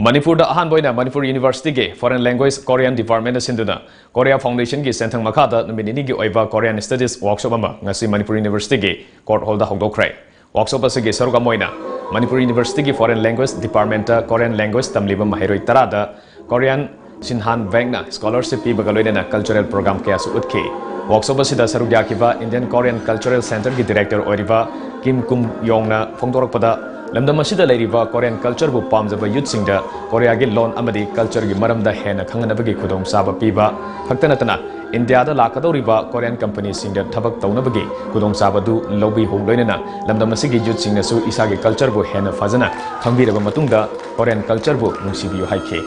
ꯃꯅꯤꯄꯨꯔꯗ ꯑꯍꯥꯟꯕ ꯑꯣꯏꯅ ꯃꯅꯤꯄꯨꯔ ꯌꯨꯅꯤꯚꯔꯁꯤꯇꯤꯒꯤ foreign language Korean departmentꯅ ꯁꯤꯟꯗꯨꯅ Korea Foundationꯒꯤ ꯁꯦꯟꯊꯪ ꯃꯈꯥꯗ ꯅꯨꯃꯤꯠ ꯅꯤꯅꯤꯒꯤ ꯑꯣꯏꯕ Korean studies workshop ꯑꯃ ꯉꯁꯤ ꯃꯅꯤꯄꯨꯔ ꯌꯨꯅꯤꯚꯔꯁꯤꯇꯤꯒꯤ court hallꯗ ꯍꯧꯗꯣꯛꯈ꯭ꯔꯦ꯫ Workshop ꯑꯁꯤꯒꯤ ꯁꯔꯨꯛ ꯑꯃ ꯑꯣꯏꯅ ꯃꯅꯤꯄꯨꯔ ꯌꯨꯅꯤꯚꯔꯁꯤꯇꯤꯒꯤ foreign language departmentꯇ Korean language ꯇꯝꯂꯤꯕ ꯃꯍꯩꯔꯣꯏ ꯇꯔꯥꯗ Korean Shinhan Bankꯅ scholarship ꯄꯤꯕꯒ ꯂꯣꯏꯅꯅ cultural program ꯀꯌꯥꯁꯨ ꯎꯠꯈꯤ꯫ Workshop ꯑꯁꯤꯗ ꯁꯔꯨꯛ ꯌꯥꯈꯤꯕ Indian Korean Cultural Centreꯒꯤ director ꯑꯣꯏꯔꯤꯕ ꯀꯤꯝ ꯀꯨꯝ ꯌꯣꯡꯅ ꯐꯣꯡꯗꯣꯔꯛꯄꯗ, ꯂꯝꯗꯝ ꯑꯁꯤꯗ ꯂꯩꯔꯤꯕ Korean cultureꯕꯨ ꯄꯥꯝꯖꯕ youthꯁꯤꯡꯗ ꯀꯣꯔꯤꯌꯥꯒꯤ ꯂꯣꯟ ꯑꯃꯗꯤ cultureꯒꯤ ꯃꯔꯝꯗ ꯍꯦꯟꯅ ꯈꯪꯍꯟꯅꯕꯒꯤ ꯈꯨꯗꯣꯡꯆꯥꯕ ꯄꯤꯕ ꯈꯛꯇ ꯅꯠꯇꯅ, ꯏꯟꯗꯤꯌꯥꯗ ꯂꯥꯛꯀꯗꯧꯔꯤꯕ Korean companyꯁꯤꯡꯗ ꯊꯕꯛ ꯇꯧꯅꯕꯒꯤ ꯈꯨꯗꯣꯡꯆꯥꯕ ꯑꯗꯨ ꯂꯧꯕꯤꯌꯨ, ꯂꯣꯏꯅꯅ ꯂꯝꯗꯝ ꯑꯁꯤꯒꯤ youthꯁꯤꯡꯅꯁꯨ ꯏꯁꯥꯒꯤ cultureꯕꯨ ꯍꯦꯟꯅ ꯐꯖꯅ ꯈꯪꯕꯤꯔꯕ ꯃꯇꯨꯡꯗ Korean cultureꯕꯨ ꯅꯨꯡꯁꯤꯕꯤꯌꯨ ꯍꯥꯏꯈꯤ꯫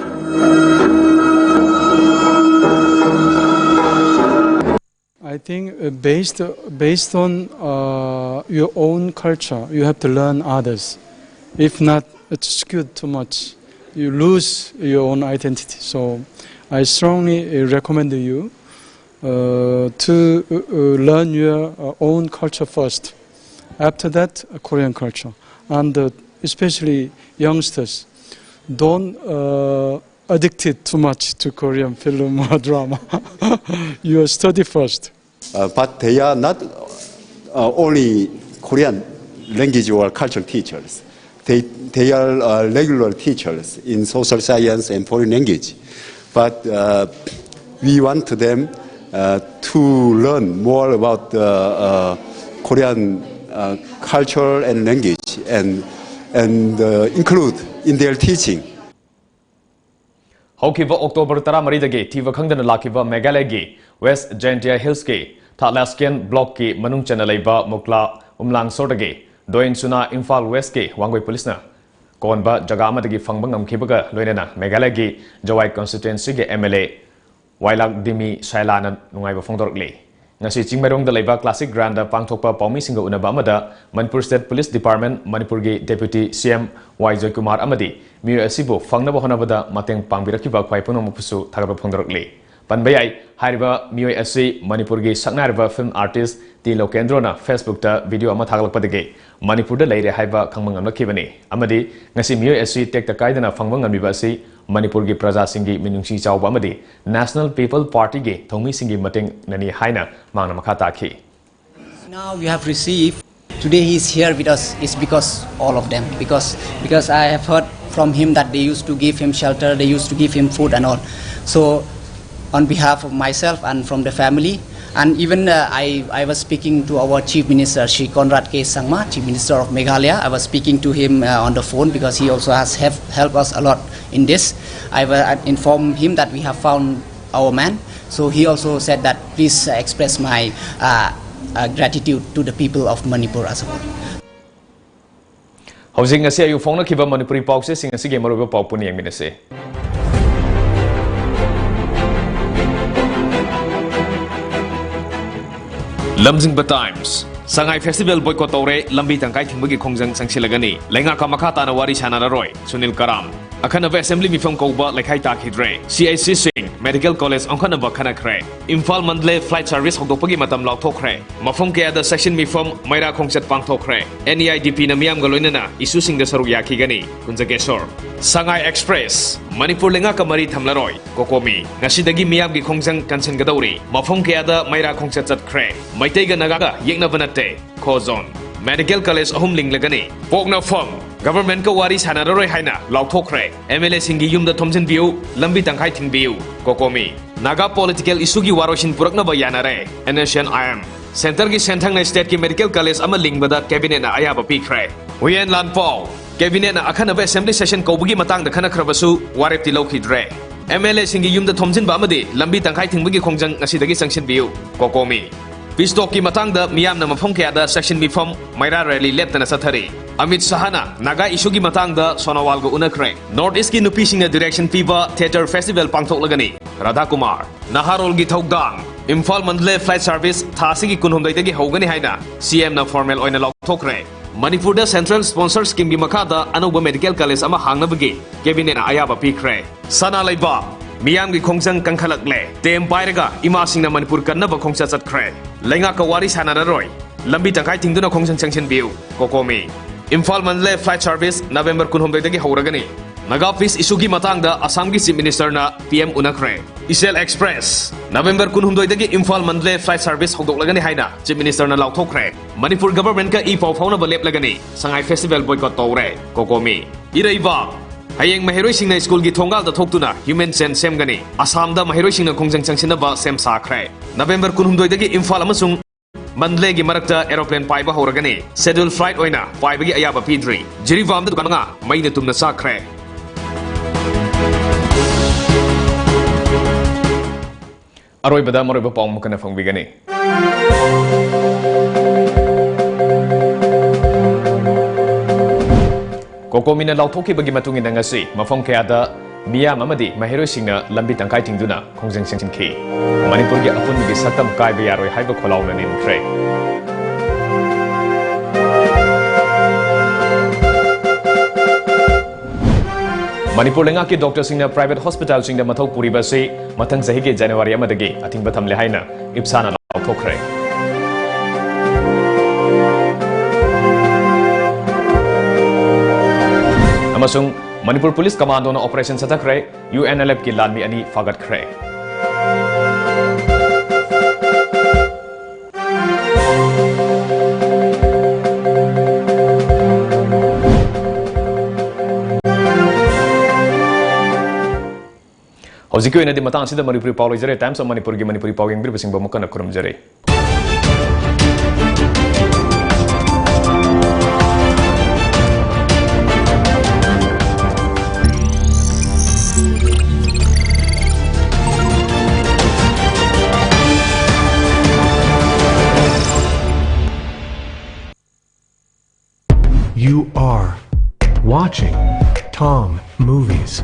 I think, uh, based, based on, uh, your own culture, you have to learn others. If not, it's skewed too much. You lose your own identity. So I strongly, uh, recommend you, uh, to, uh, uh, learn your, uh, own culture first. After that, uh, Korean culture. And, uh, especially youngsters, don't, uh, addicted too much to Korean film or drama. You study first. Uh, but they are not, uh, only Korean language or culture teachers. They, they are, uh, regular teachers in social science and foreign language. But, uh, we want them, uh, to learn more about the, uh, Korean uh, culture and language and, and uh, include in their teaching. ꯍꯧꯈꯤꯕ October ꯇꯔꯥꯃꯔꯤꯗꯒꯤ ꯊꯤꯕ ꯈꯪꯗꯅ ꯂꯥꯛꯈꯤꯕ ꯃꯦꯘꯥꯂꯌꯒꯤ west ꯖꯌꯟꯇꯤꯌꯥ ꯍꯤꯜꯁꯀꯤ ꯊꯥꯂꯥꯁꯀꯤꯌꯟ ꯕ꯭ꯂꯣꯛꯀꯤ ꯃꯅꯨꯡ ꯆꯟꯅ ꯂꯩꯕ ꯃꯨꯛꯂꯥ ꯎꯝꯂꯥꯡꯁꯣꯔꯗꯒꯤ ꯗꯣꯌꯤꯟ ꯁꯨꯅꯥ ꯏꯝꯐꯥꯜ ꯋꯦꯁꯀꯤ ꯋꯥꯡꯒꯣꯏ ꯄꯨꯂꯤꯁꯅ ꯀꯣꯟꯕ ꯖꯒꯥ ꯑꯃꯗꯒꯤ ꯐꯪꯕ ꯉꯝꯈꯤꯕꯒ ꯂꯣꯏꯅꯅ ꯃꯦꯘꯥꯂꯌꯒꯤ ꯖꯋꯥꯏ ꯀꯟꯁꯇꯤꯇ꯭ꯋꯦꯟꯁꯤꯒꯤ ꯑꯦꯝ ꯑꯦꯜ ꯑꯦ ꯋꯥꯏꯂꯥꯛ ꯗꯤꯃꯤ ꯁꯥꯏꯂꯥꯅ ꯅꯨꯡꯉꯥꯏꯕ ꯐꯣꯡꯗꯣꯔꯛꯂꯤ꯫ ꯉꯁꯤ ꯆꯤꯡꯃꯩꯔꯣꯡꯗ ꯂꯩꯕ ꯀ꯭ꯂꯥꯁꯤꯛ ꯒ꯭ꯔꯥꯟꯗ ꯄꯥꯡꯊꯣꯛꯄ ꯄꯥꯎꯃꯤꯁꯤꯡꯒ ꯎꯅꯕ ꯑꯃꯗ ꯃꯅꯤꯄꯨꯔ ꯁ꯭ꯇꯦꯠ ꯄꯨꯂꯤꯁ ꯗꯤꯄꯥꯔꯠꯃꯦꯟ, ꯃꯅꯤꯄꯨꯔꯒꯤ ꯗꯦꯄ꯭ꯌꯨꯇꯤ ꯁꯤ ꯑꯦꯝ ꯋꯥꯏ ꯖꯣꯏꯀꯨꯃꯥꯔ ꯑꯃꯗꯤ ꯃꯤꯑꯣꯏ ꯑꯁꯤꯕꯨ ꯐꯪꯅꯕ ꯍꯣꯠꯅꯕꯗ ꯃꯇꯦꯡ ꯄꯥꯡꯕꯤꯔꯛꯈꯤꯕ ꯈ꯭ꯋꯥꯏ ꯄꯨꯝꯅꯃꯛꯄꯨꯁꯨ ꯊꯥꯒꯠꯄ ꯐꯣꯡꯗꯣꯔꯛꯂꯤ꯫ ꯄꯟꯕ ꯌꯥꯏ, ꯍꯥꯏꯔꯤꯕ ꯃꯤꯑꯣꯏ ꯑꯁꯤ ꯃꯅꯤꯄꯨꯔꯒꯤ ꯁꯛꯅꯥꯏꯔꯕ ꯐꯤꯜꯝ ꯑꯥꯔꯇꯤꯁ ꯇꯤ ꯂꯣꯀꯦꯟꯗ꯭ꯔꯣꯅ ꯐꯦꯁꯕꯨꯛꯇ ꯚꯤꯗꯤꯑꯣ ꯑꯃ ꯊꯥꯒꯠꯂꯛꯄꯗꯒꯤ ꯃꯅꯤꯄꯨꯔꯗ ꯂꯩꯔꯦ ꯍꯥꯏꯕ ꯈꯪꯕ ꯉꯝꯂꯛꯈꯤꯕꯅꯤ ꯑꯃꯗꯤ ꯉꯁꯤ ꯃꯤꯑꯣꯏ ꯑꯁꯤ ꯇꯦꯛꯇ ꯀꯥꯏꯗꯅ ꯐꯪꯕ ꯉꯝꯂꯤꯕ ꯑꯁꯤ ꯃꯅꯤꯄꯨꯔꯒꯤ ꯄ꯭ꯔꯖꯥꯁꯤꯡꯒꯤ ꯃꯤꯅꯨꯡꯁꯤ ꯆꯥꯎꯕ ꯑꯃꯗꯤ National People Partyꯒꯤ ꯊꯧꯃꯤꯁꯤꯡꯒꯤ ꯃꯇꯦꯡꯅꯅꯤ ꯍꯥꯏꯅ ꯃꯍꯥꯛꯅ ꯃꯈꯥ ꯇꯥꯈꯤ꯫ Now we have received. Today he is here with us is because all of them. Because because I have heard from him that they used to give him shelter, they used to give him food and all. So on behalf of myself and from the family, and even uh, I, I was speaking to our Chief Minister, Shri Conrad K Sangma, Chief Minister of Meghalaya. I was speaking to him uh, on the phone because he also has have, helped us a lot in this. I wa- I informed him that we have found our man. So he also said that please uh, express my uh, uh, gratitude to the people of Manipur as a whole. ꯍꯧꯖꯤꯛ ꯉꯁꯤ ꯑꯌꯨꯛ ꯐꯣꯡꯅꯈꯤꯕ ꯃꯅꯤꯄꯨꯔꯤ ꯄꯥꯎꯆꯦꯁꯤꯡ ꯑꯁꯤꯒꯤ ꯃꯔꯨꯑꯣꯏꯕ ꯄꯥꯎ ꯄꯨꯟꯅ ꯌꯦꯡꯃꯤꯟꯅꯁꯤ꯫ ꯂꯝꯖꯤꯡꯕ times. ꯁꯉꯥꯏ festival boycott ꯇꯧꯔꯦ, ꯂꯝꯕꯤ ꯇꯪꯈꯥꯏ ꯊꯤꯡꯕꯒꯤ ꯈꯣꯡꯖꯪ ꯆꯪꯁꯤꯜꯂꯒꯅꯤ, ꯂꯩꯉꯥꯛꯀ ꯃꯈꯥ ꯇꯥꯅ ꯋꯥꯔꯤ ꯁꯥꯟꯅꯔꯔꯣꯏ, ꯁꯨꯅꯤꯜ ꯀꯔꯥꯝ꯫ ꯑꯈꯟꯅꯕ ꯑꯦꯁꯦꯝꯕ꯭ꯂꯤ ꯃꯤꯐꯝ ꯀꯧꯕ ꯂꯩꯈꯥꯏ ꯇꯥꯈꯤꯗ꯭ꯔꯦ, ꯁꯤ ꯑꯩꯆ ꯁꯤꯁꯤꯡ ꯃꯦꯗꯤꯀꯦꯜ ꯀꯣꯂꯦꯖ ꯑꯣꯟꯈꯠꯅꯕ ꯈꯟꯅꯈ꯭ꯔꯦ꯫ ꯏꯝꯐꯥꯜ ꯃꯟꯗꯂꯦ ꯐ꯭ꯂꯥꯏꯠ ꯁꯔꯚꯤꯁ ꯍꯧꯗꯣꯛꯄꯒꯤ ꯃꯇꯝ ꯂꯥꯎꯊꯣꯛꯈ꯭ꯔꯦ꯫ ꯃꯐꯝ ꯀꯌꯥꯗ ꯁꯦꯛꯁꯟ ꯃꯤꯐꯝ, ꯃꯩꯔꯥ ꯈꯣꯡꯆꯠ ꯄꯥꯡꯊꯣꯛꯈ꯭ꯔꯦ꯫ ꯑꯦꯟ ꯏ ꯑꯥꯏ ꯗꯤ ꯄꯤꯅ ꯃꯤꯌꯥꯝꯒ ꯂꯣꯏꯅꯅ ꯏꯁꯨꯁꯤꯡꯗ ꯁꯔꯨꯛ ꯌꯥꯈꯤꯒꯅꯤ꯫ ꯀꯨꯟꯖꯒꯦꯁꯣꯔ꯫ ꯁꯉꯥꯏ ꯑꯦꯛꯁꯄ꯭ꯔꯦꯁ꯫ ꯃꯅꯤꯄꯨꯔ ꯂꯩꯉꯥꯛꯀ ꯃꯔꯤ ꯊꯝꯂꯔꯣꯏ꯫ ꯀꯣꯀꯣꯃꯤ꯫ ꯉꯁꯤꯗꯒꯤ ꯃꯤꯌꯥꯝꯒꯤ ꯈꯣꯡꯖꯪ ꯀꯟꯁꯤꯟꯒꯗꯧꯔꯤ꯫ ꯃꯐꯝ ꯀꯌꯥꯗ ꯃꯩꯔꯥ ꯈꯣꯡꯆꯠ ꯆꯠꯈ꯭ꯔꯦ꯫ ꯃꯩꯇꯩꯒ ꯅꯥꯒꯥꯒ ꯌꯦꯛꯅꯕ ꯅꯠꯇꯦ꯫ ꯈꯣꯖꯣꯟ꯫ ꯃꯦꯗꯤꯀꯦꯜ ꯀꯣꯂꯦꯖ ꯑꯍꯨꯝ ꯂꯤꯡꯂꯒꯅꯤ꯫ ꯄꯣꯛꯅꯐꯝ꯫ ꯒꯚꯔꯟꯃꯦꯟꯠꯀ ꯋꯥꯔꯤ ꯁꯥꯟꯅꯔꯔꯣꯏ ꯍꯥꯏꯅ ꯂꯥꯎꯊꯣꯛꯈ꯭ꯔꯦ꯫ ꯑꯦꯝ ꯑꯦꯜ ꯑꯦꯁꯤꯡꯒꯤ ꯌꯨꯝꯗ ꯊꯣꯝꯖꯤꯟꯕꯤꯌꯨ, ꯂꯝꯕꯤ ꯇꯪꯈꯥꯏ ꯊꯤꯡꯕꯤꯌꯨ꯫ ꯀꯣꯀꯣꯃꯤ꯫ ꯅꯥꯒꯥ ꯄꯣꯂꯤꯇꯤꯀꯦꯜ ꯏꯁꯨꯒꯤ ꯋꯥꯔꯣꯏꯁꯤꯟ ꯄꯨꯔꯛꯅꯕ ꯌꯥꯅꯔꯦ꯫ N S N I M. ꯁꯦꯟꯇꯔꯒꯤ ꯁꯦꯟꯊꯪꯅ ꯁ꯭ꯇꯦꯠꯀꯤ ꯃꯦꯗꯤꯀꯦꯜ ꯀꯣꯂꯦꯖ ꯑꯃ ꯂꯤꯡꯕꯗ ꯀꯦꯕꯤꯅꯦꯠꯅ ꯑꯌꯥꯕ ꯄꯤꯈ꯭ꯔꯦ꯫ ꯍꯨꯌꯦꯟ ꯂꯥꯟꯄꯥꯎ꯫ ꯀꯦꯕꯤꯅꯦꯠꯅ ꯑꯈꯟꯅꯕ ꯑꯦꯁꯦꯝꯕ꯭ꯂꯤ ꯁꯦꯁꯟ ꯀꯧꯕꯒꯤ ꯃꯇꯥꯡꯗ ꯈꯟꯅꯈ꯭ꯔꯕꯁꯨ ꯋꯥꯔꯦꯞꯇꯤ ꯂꯧꯈꯤꯗ꯭ꯔꯦ꯫ ꯑꯦꯝ ꯑꯦꯜ ꯑꯦꯁꯤꯡꯒꯤ ꯌꯨꯝꯗ ꯊꯣꯝꯖꯤꯟꯕ ꯑꯃꯗꯤ ꯂꯝꯕꯤ ꯇꯪꯈꯥꯏ ꯊꯤꯡꯕꯒꯤ ꯈꯣꯡꯖꯪ ꯉꯁꯤꯗꯒꯤ ꯆꯪꯁꯤꯟꯕꯤꯌꯨ꯫ ꯀꯣꯀꯣꯃꯤ꯫ ꯄꯤꯁ ꯇꯣꯛꯀꯤ ꯃꯇꯥꯡꯗ ꯃꯤꯌꯥꯝꯅ ꯃꯐꯝ ꯀꯌꯥꯗ ꯆꯦꯛꯁꯤꯟ ꯃꯤꯐꯝ, ꯃꯩꯔꯥ ꯔꯦꯂꯤ ꯂꯦꯞꯇꯅ ꯆꯠꯊꯔꯤ꯫ ꯑꯃꯤꯠ ꯁꯍꯥꯅ ꯅꯥꯒꯥ ꯏꯁꯨꯒꯤ ꯃꯇꯥꯡꯗ ꯁꯣꯅꯣꯋꯥꯜꯒ ꯎꯅꯈ꯭ꯔꯦ꯫ ꯅꯣꯔꯠ ꯏꯁꯀꯤ ꯅꯨꯄꯤꯁꯤꯡꯅ ꯗꯤꯔꯦꯛꯁꯟ ꯄꯤꯕ ꯊꯤꯌꯦꯇꯔ ꯐꯦꯁꯇꯤꯚꯦꯜ ꯄꯥꯡꯊꯣꯛꯂꯒꯅꯤ꯫ ꯔꯥꯙꯥ ꯀꯨꯃꯥꯔ꯫ ꯅꯍꯥꯔꯣꯜꯒꯤ ꯊꯧꯗꯥꯡ꯫ ꯏꯝꯐꯥꯜ ꯃꯟꯗꯂꯦ ꯐ꯭ꯂꯥꯏꯠ ꯁꯥꯔꯚꯤꯁ ꯊꯥ ꯑꯁꯤꯒꯤ ꯀꯨꯟꯍꯨꯝꯗꯣꯏꯗꯒꯤ ꯍꯧꯒꯅꯤ ꯍꯥꯏꯅ ꯁꯤ ꯑꯦꯝꯅ ꯐꯣꯔꯃꯦꯜ ꯑꯣꯏꯅ ꯂꯥꯎꯊꯣꯛꯈ꯭ꯔꯦ꯫ ꯃꯅꯤꯄꯨꯔꯗ ꯁꯦꯟꯇ꯭ꯔꯦꯜ ꯁ꯭ꯄꯣꯟꯁꯔ ꯁ꯭ꯀꯤꯝꯒꯤ ꯃꯈꯥꯗ ꯑꯅꯧꯕ ꯃꯦꯗꯤꯀꯦꯜ ꯀꯣꯂꯦꯖ ꯑꯃ ꯍꯥꯡꯅꯕꯒꯤ ꯀꯦꯕꯤꯅꯦꯠꯅ ꯑꯌꯥꯕ ꯄꯤꯈ꯭ꯔꯦ꯫ ꯁꯅꯥ ꯂꯩꯕꯥꯛ꯫ ꯃꯤꯌꯥꯝꯒꯤ ꯈꯣꯡꯖꯪ ꯀꯟꯈꯠꯂꯛꯂꯦ꯫ ꯇꯦꯝ ꯄꯥꯏꯔꯒ ꯏꯃꯥꯁꯤꯡꯅ ꯃꯅꯤꯄꯨꯔ ꯀꯟꯅꯕ ꯈꯣꯡꯆꯠ ꯆꯠꯈ꯭ꯔꯦ꯫ ꯂꯩꯉꯥꯛꯀ ꯋꯥꯔꯤ ꯁꯥꯟꯅꯔꯔꯣꯏ꯫ ꯂꯝꯕꯤ ꯇꯪꯈꯥꯏ ꯊꯤꯡꯗꯨꯅ ꯈꯣꯡꯖꯪ ꯆꯪꯁꯤꯟꯕꯤꯌꯨ꯫ ꯀꯣꯀꯣꯃꯤ꯫ Imphal Mandalay flight service November ꯀꯨꯟꯍꯨꯝꯗꯣꯏꯗꯒꯤ ꯍꯧꯔꯒꯅꯤ꯫ ꯅꯥꯒꯥ ꯄꯤꯁ ꯏꯁꯨꯒꯤ ꯃꯇꯥꯡꯗ ꯑꯁꯥꯝꯒꯤ ꯆꯤꯐ ꯃꯤꯅꯤꯁꯇꯔꯅ ꯄꯤ ꯑꯦꯝ ꯎꯅꯈ꯭ꯔꯦ꯫ ꯏꯆꯦꯜ ꯑꯦꯛꯁꯄ꯭ꯔꯦꯁ꯫ ꯅꯕꯦꯝꯕꯔ ꯀꯨꯟꯍꯨꯝꯗꯣꯏꯗꯒꯤ ꯏꯝꯐꯥꯜ ꯃꯟꯗꯂꯦ ꯐ꯭ꯂꯥꯏꯠ ꯁꯥꯔꯚꯤꯁ ꯍꯧꯗꯣꯛꯂꯒꯅꯤ ꯍꯥꯏꯅ ꯆꯤꯐ ꯃꯤꯅꯤꯁꯇꯔꯅ ꯂꯥꯎꯊꯣꯛꯈ꯭ꯔꯦ꯫ ꯃꯅꯤꯄꯨꯔ ꯒꯚꯔꯟꯃꯦꯟꯠꯀ ꯏ ꯄꯥꯎ ꯐꯥꯎꯅꯕ ꯂꯦꯞꯂꯒꯅꯤ꯫ ꯁꯉꯥꯏ ꯐꯦꯁꯇꯤꯚꯦꯜ ꯕꯣꯏꯀꯣꯠ ꯇꯧꯔꯦ꯫ ꯀꯣꯀꯣꯃꯤ꯫ ꯏꯔꯩꯕꯥꯛ꯫ ꯍꯌꯦꯡ ꯃꯍꯩꯔꯣꯏꯁꯤꯡꯅ ꯁ꯭ꯀꯨꯜꯒꯤ ꯊꯣꯡꯒꯥꯜꯗ ꯊꯣꯛꯇꯨꯅ ꯍ꯭ꯌꯨꯃꯦꯟ ꯆꯦꯟ ꯁꯦꯝꯒꯅꯤ꯫ ꯑꯁꯥꯝꯗ ꯃꯍꯩꯔꯣꯏꯁꯤꯡꯅ ꯈꯣꯡꯖꯪ ꯆꯪꯁꯤꯟꯅꯕ ꯁꯦꯝ ꯁꯥꯈ꯭ꯔꯦ꯫ ꯅꯕꯦꯝꯕꯔ ꯀꯨꯟꯍꯨꯝꯗꯣꯏꯗꯒꯤ ꯏꯝꯐꯥꯜ ꯑꯃꯁꯨꯡ ꯃꯟꯗꯂꯦꯒꯤ ꯃꯔꯛꯇ ꯑꯦꯔꯣꯄ꯭ꯂꯦꯟ ꯄꯥꯏꯕ ꯍꯧꯔꯒꯅꯤ꯫ ꯁꯦꯗ꯭ꯌꯨꯜ ꯐ꯭ꯂꯥꯏꯠ ꯑꯣꯏꯅ ꯄꯥꯏꯕꯒꯤ ꯑꯌꯥꯕ ꯄꯤꯗ꯭ꯔꯤ꯫ ꯖꯤꯔꯤꯕꯥꯝꯗ ꯗꯨꯀꯥꯟ ꯃꯉꯥ ꯃꯩꯅ ꯇꯨꯝꯅ ꯆꯥꯛꯈ꯭ꯔꯦ꯫ ꯑꯔꯣꯏꯕꯗ ꯃꯔꯨꯑꯣꯏꯕ ꯄꯥꯎ ꯑꯃꯨꯛ ꯍꯟꯅ ꯐꯪꯕꯤꯒꯅꯤ꯫ ꯀꯣꯀꯣꯃꯤꯅ ꯂꯥꯎꯊꯣꯛꯈꯤꯕꯒꯤ ꯃꯇꯨꯡ ꯏꯟꯅ ꯉꯁꯤ ꯃꯐꯝ ꯀꯌꯥꯗ ꯃꯤꯌꯥꯝ ꯑꯃꯗꯤ ꯃꯍꯩꯔꯣꯏꯁꯤꯡꯅ ꯂꯝꯕꯤ ꯇꯪꯈꯥꯏ ꯊꯤꯡꯗꯨꯅ ꯈꯣꯡꯖꯪ ꯆꯪꯁꯤꯟꯈꯤ꯫ ꯃꯅꯤꯄꯨꯔꯒꯤ ꯑꯄꯨꯟꯕꯒꯤ ꯁꯛꯇꯝ ꯀꯥꯏꯕ ꯌꯥꯔꯣꯏ ꯍꯥꯏꯕ ꯈꯣꯜꯂꯥꯎꯅ ꯅꯦꯝꯈ꯭ꯔꯦ꯫ ꯃꯅꯤꯄꯨꯔ ꯂꯩꯉꯥꯛꯀꯤ ꯗꯣꯛꯇꯔꯁꯤꯡꯅ ꯄ꯭ꯔꯥꯏꯚꯦꯠ ꯍꯣꯁꯄꯤꯇꯥꯜꯁꯤꯡꯗ ꯃꯊꯧ ꯄꯨꯔꯤꯕ ꯑꯁꯤ ꯃꯊꯪ ꯆꯍꯤꯒꯤ ꯖꯅꯋꯥꯔꯤ ꯑꯃꯗꯒꯤ ꯑꯊꯤꯡꯕ ꯊꯝꯂꯦ ꯍꯥꯏꯅ ꯏꯞꯁꯥꯅ ꯂꯥꯎꯊꯣꯛꯈ꯭ꯔꯦ꯫ ꯑꯃꯁꯨꯡ ꯃꯅꯤꯄꯨꯔ ꯄꯨꯂꯤꯁ ꯀꯃꯥꯟꯗꯣꯅ ꯑꯣꯄꯔꯦꯁꯟ ꯆꯠꯊꯈ꯭ꯔꯦ꯫ ꯌꯨ ꯑꯦꯟ ꯑꯦꯜ ꯑꯦꯐꯀꯤ ꯂꯥꯟꯃꯤ ꯑꯅꯤ ꯐꯥꯒꯠꯈ꯭ꯔꯦ꯫ ꯍꯧꯖꯤꯛꯀꯤ ꯑꯣꯏꯅꯗꯤ ꯃꯇꯥꯡ ꯑꯁꯤꯗ ꯃꯅꯤꯄꯨꯔꯤ ꯄꯥꯎ ꯂꯣꯏꯖꯔꯦ꯫ Times of ꯃꯅꯤꯄꯨꯔꯒꯤ ꯃꯅꯤꯄꯨꯔꯤ ꯄꯥꯎ ꯌꯦꯡꯕꯤꯔꯤꯕꯁꯤꯡꯕꯨ ꯑꯃꯨꯛ ꯍꯟꯅ ꯈꯨꯔꯨꯝꯖꯔꯤ꯫ You are watching Tom Movies.